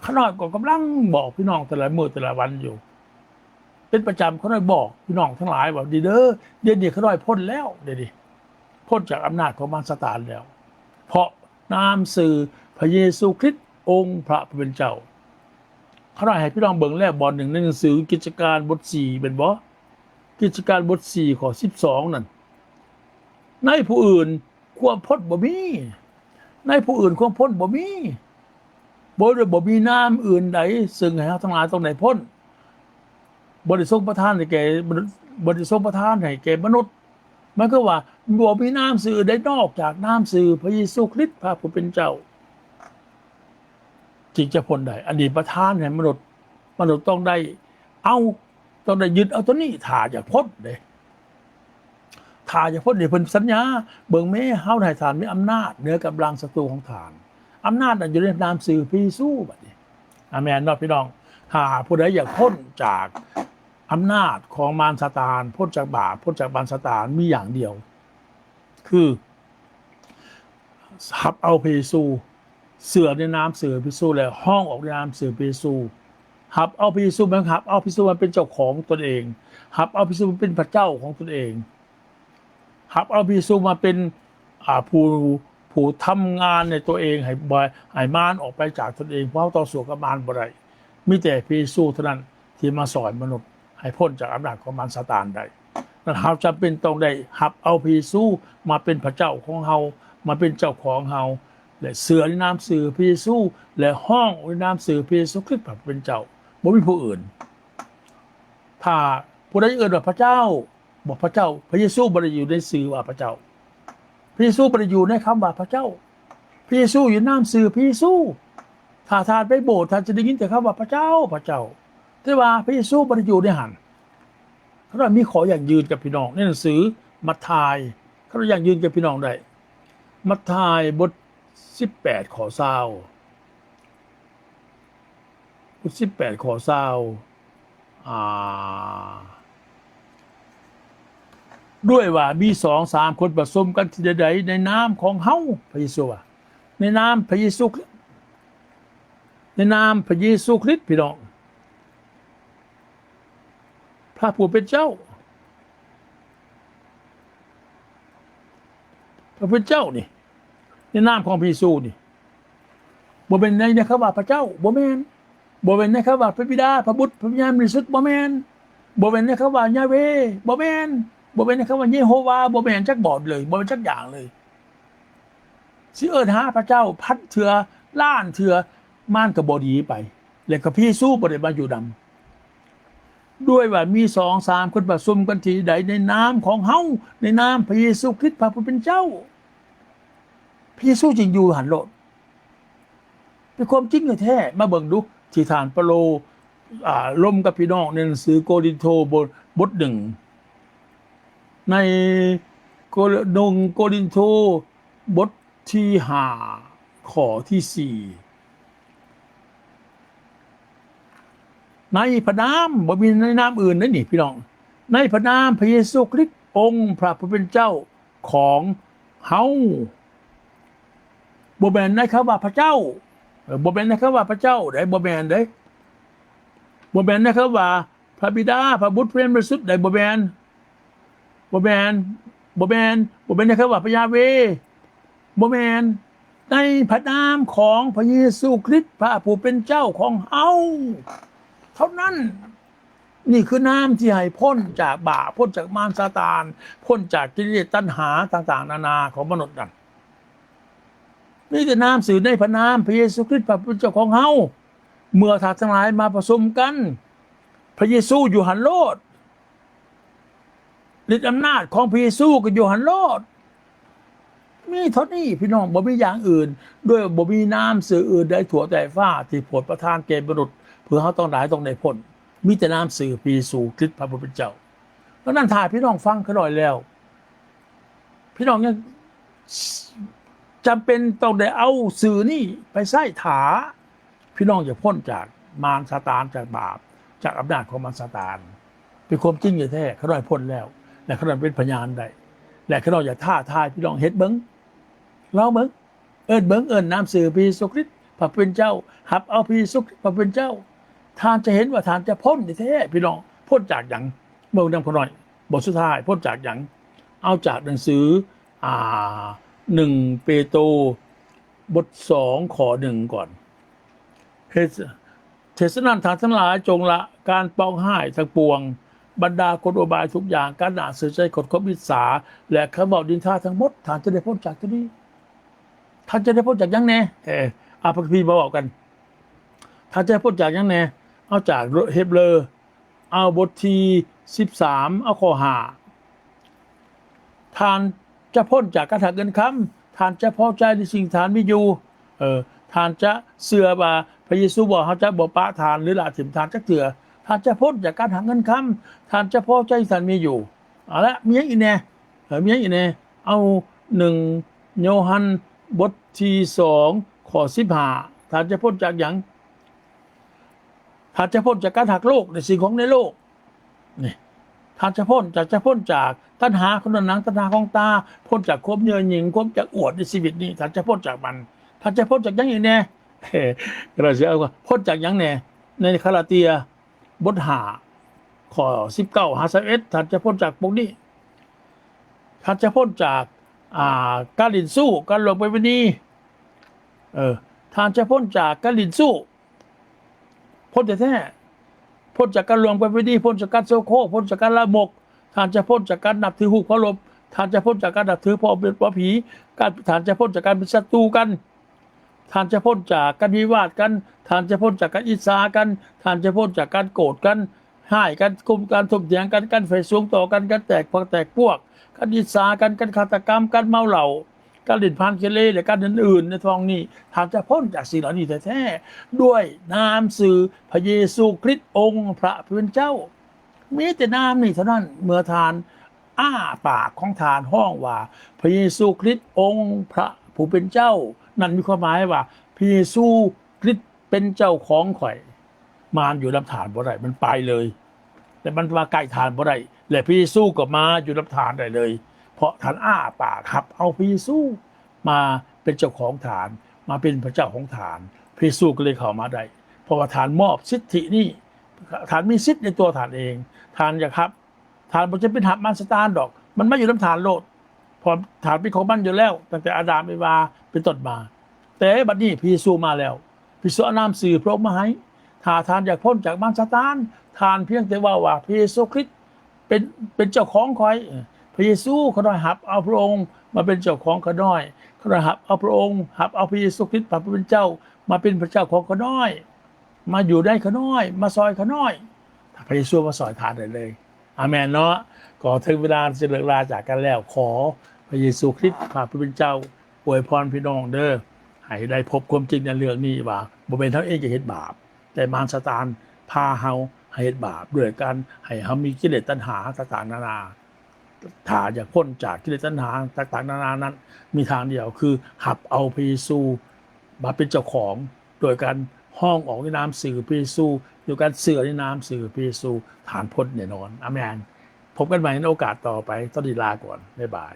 ຂ້ານ້ອຍກໍກຳລັງບອກພີ່ນ້ອງແຕ່ລະມື້ແຕ່ລະວັນຢູ່ ເປັນປະຈຳ. ຂ້ານ້ອຍບອກພີ່ນ້ອງທັງຫຼາຍວ່າ ດີເດີ, ດຽວນີ້ຂ້ານ້ອຍພົ້ນແລ້ວ, ດຽວນີ້ພົ້ນຈາກອຳນາດຂອງມານຊາຕານແລ້ວ, ເພາະນາມຊື່ພະເຢຊູຄຣິດ ອົງພະຜູ້ເປັນເຈົ້າ. ຂ້ານ້ອຍໃຫ້ພີ່ນ້ອງເບິ່ງແລ້ວບ່ອນໜຶ່ງໃນໜັງສືກິດຈະການບົດສີ່ແມ່ນບໍ່? ກິດຈະການບົດສີ່ ຂໍ້ສິບສອງນັ້ນ ໃນຜູ້ອື່ນຄວາມພົ້ນບໍ່ມີ ໃນຜູ້ອື່ນຄວາມພົ້ນບໍ່ມີ ບໍ່ ບໍ່ມີນາມອື່ນໃດເຊິ່ງໃຫ້ເຮົາທັງຫຼາຍຕ້ອງໄດ້ພົ້ນ ບໍ່ໄດ້ຊົງປະທານໃຫ້ແກ່ມະນຸດ ບໍ່ໄດ້ຊົງປະທານໃຫ້ແກ່ມະນຸດ ໝາຍຄວາມວ່າບໍ່ມີນາມຊື່ອື່ນໃດນອກຈາກນາມຊື່ພະເຢຊູຄຣິດພະຜູ້ເປັນເຈົ້າ ຈຶ່ງຈະພົ້ນໄດ້ ອັນນີ້ປະທານໃຫ້ມະນຸດ ມະນຸດຕ້ອງໄດ້ເອົາ ຕ້ອງໄດ້ຍຶດເອົາໂຕນີ້ ຖ້າຢາກພົ້ນເດ້ ຖ້າຢາກພົ້ນເດ້ ເພິ່ນສັນຍາ ເບິ່ງແມ້ ເຮົາໃຫ້ທ່ານມີອຳນາດເໜືອກຳລັງສັດຕູຂອງທ່ານ ອຳນາດນັ້ນຢູ່ໃນນາມຊື່ພະເຢຊູ ບັດນີ້ ອາແມນເນາະພີ່ນ້ອງ ຖ້າຜູ້ໃດຢາກພົ້ນຈາກອຳນາດຂອງມານຊາຕານ ພົ້ນຈາກບາບ ພົ້ນຈາກມານຊາຕານ ມີຢ່າງດຽວ ຄື ຮັບເອົາພະເຢຊູ ເຊື່ອໃນນາມຊື່ພະເຢຊູ ແລະ ຮ້ອງອອກໃນນາມຊື່ພະເຢຊູ ຮັບເອົາພະເຢຊູ ແມ່ນຮັບເອົາພະເຢຊູມາເປັນເຈົ້າຂອງຕົນເອງ ຮັບເອົາພະເຢຊູມາເປັນພະເຈົ້າຂອງຕົນເອງ ຮັບເອົາພະເຢຊູມາເປັນ ອາ ຜູ້ ຜູ້ທຳງານໃນຕົວເອງ ໃຫ້ ໃຫ້ມານອອກໄປຈາກຕົນເອງ ເພາະເຮົາຕໍ່ສູ້ກັບມານບໍ່ໄດ້ ມີແຕ່ພະເຢຊູເທົ່ານັ້ນທີ່ມາຊ່ອຍມະນຸດໃຫ້ພົ້ນຈາກອຳນາດຂອງມານຊາຕານໄດ້. ນັ້ນເຮົາຈຳເປັນຕ້ອງໄດ້ຮັບເອົາພະເຢຊູມາເປັນພະເຈົ້າຂອງເຮົາ ມາເປັນເຈົ້າຂອງເຮົາ ແລະ ເຊື່ອໃນນາມຊື່ພະເຢຊູ ແລະ ຮ້ອງໃນນາມຊື່ພະເຢຊູຄຣິດພະຜູ້ເປັນເຈົ້າ ບໍ່ມີຜູ້ອື່ນ. ຖ້າຜູ້ໃດເອີ້ນວ່າພະເຈົ້າ ບໍ່ ພະເຈົ້າ ພະເຢຊູບໍ່ໄດ້ຢູ່ໃນຊື່ວ່າພະເຈົ້າ. ພະເຢຊູບໍ່ໄດ້ຢູ່ໃນຄຳວ່າພະເຈົ້າ. ພະເຢຊູຢູ່ນາມຊື່ພະເຢຊູ. ຖ້າທ່ານໄປໂບດ ທ່ານຈະໄດ້ຍິນແຕ່ຄຳວ່າພະເຈົ້າ ພະເຈົ້າ. ແຕ່ວ່າພະເຢຊູບໍ່ໄດ້ຢູ່ໃນຫັ້ນ. ຂ້ານ້ອຍມີຂໍ້ຢັ້ງຢືນກັບພີ່ນ້ອງໃນໜັງສືມັດທາຍ. ຂ້ານ້ອຍຢັ້ງຢືນກັບພີ່ນ້ອງໄດ້. ມັດທາຍບົດສິບແປດ ຂໍ້ຊາວ. ບົດສິບແປດ ຂໍ້ຊາວ ອາ ດ້ວຍວ່າມີສອງສາມຄົນປະຊຸມກັນທີ່ໃດໆ ໃນນາມຂອງເຮົາ ພະເຢຊູວ່າ ໃນນາມພະເຢຊູ ໃນນາມພະເຢຊູຄຣິດ ພີ່ນ້ອງ ພະຜູ້ເປັນເຈົ້າ ພະຜູ້ເປັນເຈົ້ານີ້ ໃນນາມຂອງພະເຢຊູນີ້ ບໍ່ແມ່ນໃນ ໃນຄຳວ່າພະເຈົ້າ ບໍ່ແມ່ນ. ບໍ່ແມ່ນໃນຄຳວ່າພະບິດາ ພະບຸດ ພະວິນຍານບໍລິສຸດ ບໍ່ແມ່ນ. ບໍ່ແມ່ນໃນຄຳວ່າຢາເວ ບໍ່ແມ່ນ. ບໍ່ແມ່ນໃນຄຳວ່າເຢໂຮວາ ບໍ່ແມ່ນຈັກບ່ອນເລີຍ ບໍ່ແມ່ນຈັກຢ່າງເລີຍ. ຊິເອີ້ນຫາພະເຈົ້າພັນເທື່ອ ລ້ານເທື່ອ ມັນກໍບໍ່ດີໄປ ແລະ ກໍພະເຢຊູບໍ່ໄດ້ມາຢູ່ນຳ. ດ້ວຍວ່າມີສອງສາມຄົນປະຊຸມກັນທີ່ໃດໃນນາມຂອງເຮົາ ໃນນາມພະເຢຊູຄຣິດ ພະຜູ້ເປັນເຈົ້າ ພະເຢຊູຈຶ່ງຢູ່ຫັ້ນໂລດ. ເປັນຄວາມຈິງແທ້ໆ. ມາເບິ່ງດູ ທີ່ທ່ານເປາໂລ ອາ ລົມກັບພີ່ນ້ອງໃນໜັງສືໂກລິນໂທ ບົດ ບົດໜຶ່ງ ໃນໂກ ໜຶ່ງໂກລິນໂທ ບົດທີຫ້າ ຂໍ້ທີສີ່ ໃນພະນາມ ບໍ່ມີໃນນາມອື່ນເດ້ນີ້ພີ່ນ້ອງ ໃນພະນາມພະເຢຊູຄຣິດ ອົງພະຜູ້ເປັນເຈົ້າຂອງເຮົາ. ບໍ່ແມ່ນໃນຄຳວ່າພະເຈົ້າ ເອີ ບໍ່ແມ່ນໃນຄຳວ່າພະເຈົ້າເດ້ ບໍ່ແມ່ນເດ້ ບໍ່ແມ່ນໃນຄຳວ່າ ພະບິດາ ພະບຸດ ພະວິນຍານບໍລິສຸດໃດ ບໍ່ແມ່ນ ບໍ່ແມ່ນ ບໍ່ແມ່ນ ບໍ່ແມ່ນໃນຄຳວ່າພະຢາເວ ບໍ່ແມ່ນ ໃນພະນາມຂອງພະເຢຊູຄຣິດ ພະຜູ້ເປັນເຈົ້າຂອງເຮົາເທົ່ານັ້ນ. ນີ້ຄືນາມທີ່ໃຫ້ພົ້ນຈາກບາບ ພົ້ນຈາກມານຊາຕານ ພົ້ນຈາກກິເລດຕັນຫາຕ່າງໆນານາຂອງມະນຸດນັ້ນ. ມີແຕ່ນາມຊື່ໃນພະນາມພະເຢຊູຄຣິດ ພະຜູ້ເປັນເຈົ້າຂອງເຮົາ. ເມື່ອທ່ານທັງຫຼາຍມາປະຊຸມກັນ ພະເຢຊູຢູ່ຫັ້ນໂລດ ລິດອຳນາດຂອງພະເຢຊູກໍຢູ່ຫັ້ນໂລດ. ມີເທົ່ານີ້ພີ່ນ້ອງ ບໍ່ມີຢ່າງອື່ນ ໂດຍບໍ່ມີນາມຊື່ອື່ນໃດທົ່ວໃຕ້ຟ້າທີ່ໂປດປະທານແກ່ມະນຸດ ເພື່ອເຮົາທັງຫຼາຍຕ້ອງໄດ້ພົ້ນ. ມີແຕ່ນາມຊື່ພະເຢຊູຄຣິດ ພະຜູ້ເປັນເຈົ້າ. ດັ່ງນັ້ນ ຖ້າພີ່ນ້ອງຟັງຂ້ານ້ອຍແລ້ວ ພີ່ນ້ອງຍັງຈຳເປັນຕ້ອງໄດ້ເອົາຊື່ນີ້ໄປໃຊ້ຖ້າພີ່ນ້ອງຢາກພົ້ນຈາກມານຊາຕານ ຈາກບາບ ຈາກອຳນາດຂອງມານຊາຕານ. ເປັນຄວາມຈິງແທ້ໆ ຂ້ານ້ອຍພົ້ນແລ້ວ ແລະ ຂ້ານ້ອຍເປັນພະຍານໄດ້ ແລະ ຂ້ານ້ອຍຢາກທ້າທາຍພີ່ນ້ອງເຮັດເບິ່ງ ລອງເບິ່ງ ເອີ້ນເບິ່ງ ເອີ້ນນາມຊື່ພະເຢຊູຄຣິດ ພະເປັນເຈົ້າ ຮັບເອົາພະເຢຊູຄຣິດ ພະເປັນເຈົ້າ ທ່ານຈະເຫັນວ່າທ່ານຈະພົ້ນແທ້ໆ ພີ່ນ້ອງ. ພົ້ນຈາກຫຍັງ? ເບິ່ງນຳຂ້ານ້ອຍ ບົດສຸດທ້າຍ ພົ້ນຈາກຫຍັງ? ເອົາຈາກໜັງສື ອາ ໜຶ່ງເປໂຕ ບົດສອງ ຂໍ້ໜຶ່ງກ່ອນ. ເຮັດ ເທສະນັ້ນ ທ່ານທັງຫຼາຍຈົ່ງລະການປອງຮ້າຍທັງປວງ, ບັນດາກົນອຸບາຍທຸກຢ່າງ, ການໜ້າເສີຍໃຈ, ຄວາມອິດສາ ແລະ ຄຳເວົ້ານິນທາທັງໝົດ, ທ່ານຈະໄດ້ພົ້ນຈາກໂຕນີ້. ທ່ານຈະໄດ້ພົ້ນຈາກຫຍັງແດ່? ເອີ ອາ ພະຄຳພີມາເວົ້າກັນ. ທ່ານຈະໄດ້ພົ້ນຈາກຫຍັງແດ່? ເອົາຈາກເຮັບເຣີ ເອົາບົດທີສິບສາມ ເອົາຂໍ້ຫ້າ. ທ່ານຈະພົ້ນຈາກການຮັກເງິນຄຳ, ທ່ານຈະພໍໃຈໃນສິ່ງທີ່ທ່ານມີຢູ່. ເອີ ທ່ານຈະເຊື່ອວ່າພະເຢຊູບອກ, ເຮົາຈະບໍ່ປະທ່ານ ຫຼື ລະຖິ້ມທ່ານຈັກເທື່ອ. ທ່ານຈະພົ້ນຈາກການຮັກເງິນຄຳ, ທ່ານຈະພໍໃຈທີ່ທ່ານມີຢູ່. ເອົາລະ ມີຫຍັງອີກແດ່? ເອີ ມີຫຍັງອີກແດ່? ເອົາ ໜຶ່ງໂຍຮັນ ບົດທີສອງ ຂໍ້ສິບຫ້າ. ທ່ານຈະພົ້ນຈາກຫຍັງ? ທ່ານຈະພົ້ນຈາກການຮັກໂລກ ແລະ ສິ່ງຂອງໃນໂລກ. ນີ້ ທ່ານຈະພົ້ນຈາກ, ຈະພົ້ນຈາກຕັນຫາຂອງໜັງ, ຕັນຫາຂອງຕາ, ພົ້ນຈາກຄວາມເຍີ້ອຫຍິ່ງ, ຄວາມຢາກອວດໃນຊີວິດນີ້, ທ່ານຈະພົ້ນຈາກມັນ. ທ່ານຈະພົ້ນຈາກຫຍັງອີກແດ່? ເອີ ເຮົາຊິເອົາວ່າ ພົ້ນຈາກຫຍັງແດ່? ໃນກາລາເຕຍ ບົດຫ້າ ຂໍ້ສິບເກົ້າຫາຊາວເອັດ ທ່ານຈະພົ້ນຈາກພວກນີ້. ທ່ານຈະພົ້ນຈາກ ອ່າ ການຫຼິ້ນຊູ້, ການລ່ວງປະເວນີ. ເອີ ທ່ານຈະພົ້ນຈາກການຫຼິ້ນຊູ້, ພົ້ນແທ້ໆ. ພົ້ນຈາກການລ່ວງປະເວນີ, ພົ້ນຈາກການໂສໂຄ, ພົ້ນຈາກການລາມົກ. ທ່ານຈະພົ້ນຈາກການນັບຖືຮູບເຄົາລົບ. ທ່ານຈະພົ້ນຈາກການນັບຖືພໍ່ເປັນ ພໍ່ຜີ. ການ ທ່ານຈະພົ້ນຈາກການເປັນສັດຕູກັນ. ທ່ານຈະພົ້ນຈາກການວິວາດກັນ, ທ່ານຈະພົ້ນຈາກການອິດສາກັນ, ທ່ານຈະພົ້ນຈາກການໂກດກັນ, ຮ້າຍກັນ, ກຸມກັນ, ຖົມຖຽງກັນ, ການໃຝ່ສູງຕໍ່ກັນ, ການແຕກພັກແຕກພວກ, ການອິດສາກັນ, ການຄາດຕະກຳ, ການເມົາເຫຼົ້າ, ການຫຼິ້ນພານເກເລ ແລະ ການອື່ນໆໃນທ້ອງນີ້. ທ່ານຈະພົ້ນຈາກສິ່ງເຫຼົ່ານີ້ແທ້ໆ ດ້ວຍນາມຊື່ພະເຢຊູຄຣິດ ອົງພະຜູ້ເປັນເຈົ້າ. ມີແຕ່ນາມນີ້ເທົ່ານັ້ນ ເມື່ອທ່ານອ້າປາກຂອງທ່ານຮ້ອງວ່າ ພະເຢຊູຄຣິດ ອົງພະຜູ້ເປັນເຈົ້າ, ນັ້ນມີຄວາມໝາຍວ່າ ພະເຢຊູຄຣິດເປັນເຈົ້າຂອງຂ້ອຍ. ມານຢູ່ນຳທ່ານບໍ່ໄດ້, ມັນໄປເລີຍ ແລະ ມັນມາໃກ້ທ່ານບໍ່ໄດ້ ແລະ ພະເຢຊູກໍມາຢູ່ນຳທ່ານໄດ້ເລີຍ ເພາະທ່ານອ້າປາກຮັບເອົາພະເຢຊູມາເປັນເຈົ້າຂອງທ່ານ, ມາເປັນພະເຈົ້າຂອງທ່ານ. ພະເຢຊູກໍເລີຍເຂົ້າມາໄດ້ ເພາະວ່າທ່ານມອບສິດທິນີ້. ທ່ານມີສິດໃນຕົວທ່ານເອງ. ທ່ານຢາກຮັບ, ທ່ານບໍ່ຈຳເປັນຮັບມານຊາຕານດອກ, ມັນມາຢູ່ນຳທ່ານໂລດ, ເພາະທ່ານເປັນຂອງມັນຢູ່ແລ້ວ ຕັ້ງແຕ່ອາດາມ ເອວາ ເປັນຕົ້ນມາ. ແຕ່ບັດນີ້ພະເຢຊູມາແລ້ວ, ພະເຢຊູເອົານາມຊື່ພະອົງມາໃຫ້. ຖ້າທ່ານຢາກພົ້ນຈາກມານຊາຕານ, ທ່ານພຽງແຕ່ເວົ້າວ່າ ພະເຢຊູຄຣິດເປັນ, ເປັນເຈົ້າຂອງຂ້ອຍ. ພະເຢຊູ ຂ້ານ້ອຍຮັບເອົາພະອົງມາເປັນເຈົ້າຂອງຂ້ານ້ອຍ. ຂ້ານ້ອຍຮັບເອົາພະອົງ, ຮັບເອົາພະເຢຊູຄຣິດ ພະຜູ້ເປັນເຈົ້າ ມາເປັນພະເຈົ້າຂອງຂ້ານ້ອຍ. ມາຢູ່ໃນຂ້ານ້ອຍ, ມາຊ່ອຍຂ້ານ້ອຍ. ພະເຢຊູມາຊ່ອຍທ່ານໄດ້ເລີຍ. ອາເມນເນາະ. ກໍເຖິງເວລາທີ່ຈະເລີກລາຈາກກັນແລ້ວ. ຂໍພະເຢຊູຄຣິດ ພະຜູ້ເປັນເຈົ້າ ອວຍພອນພີ່ນ້ອງເດີ, ໃຫ້ໄດ້ພົບຄວາມຈິງໃນເລື່ອງນີ້ວ່າ ບໍ່ແມ່ນເຮົາເອງຈະເຮັດບາບ, ແຕ່ມານຊາຕານພາເຮົາໃຫ້ເຮັດບາບ ດ້ວຍການໃຫ້ເຮົາມີກິເລດຕັນຫາຕ່າງໆນານາ. ຖ້າຢາກພົ້ນຈາກກິເລດຕັນຫາຕ່າງໆນານານັ້ນ ມີທາງດຽວ ຄືຮັບເອົາພະເຢຊູມາເປັນເຈົ້າຂອງ ໂດຍການຮ້ອງອອກໃນນາມຊື່ພະເຢຊູ, ໂດຍການເຊື່ອໃນນາມຊື່ພະເຢຊູ, ທ່ານພົ້ນແນ່ນອນ. ອາເມນ. ພົບກັນໃໝ່ໃນໂອກາດຕໍ່ໄປ. ຕອນນີ້ລາກ່ອນ. ບາຍບາຍ.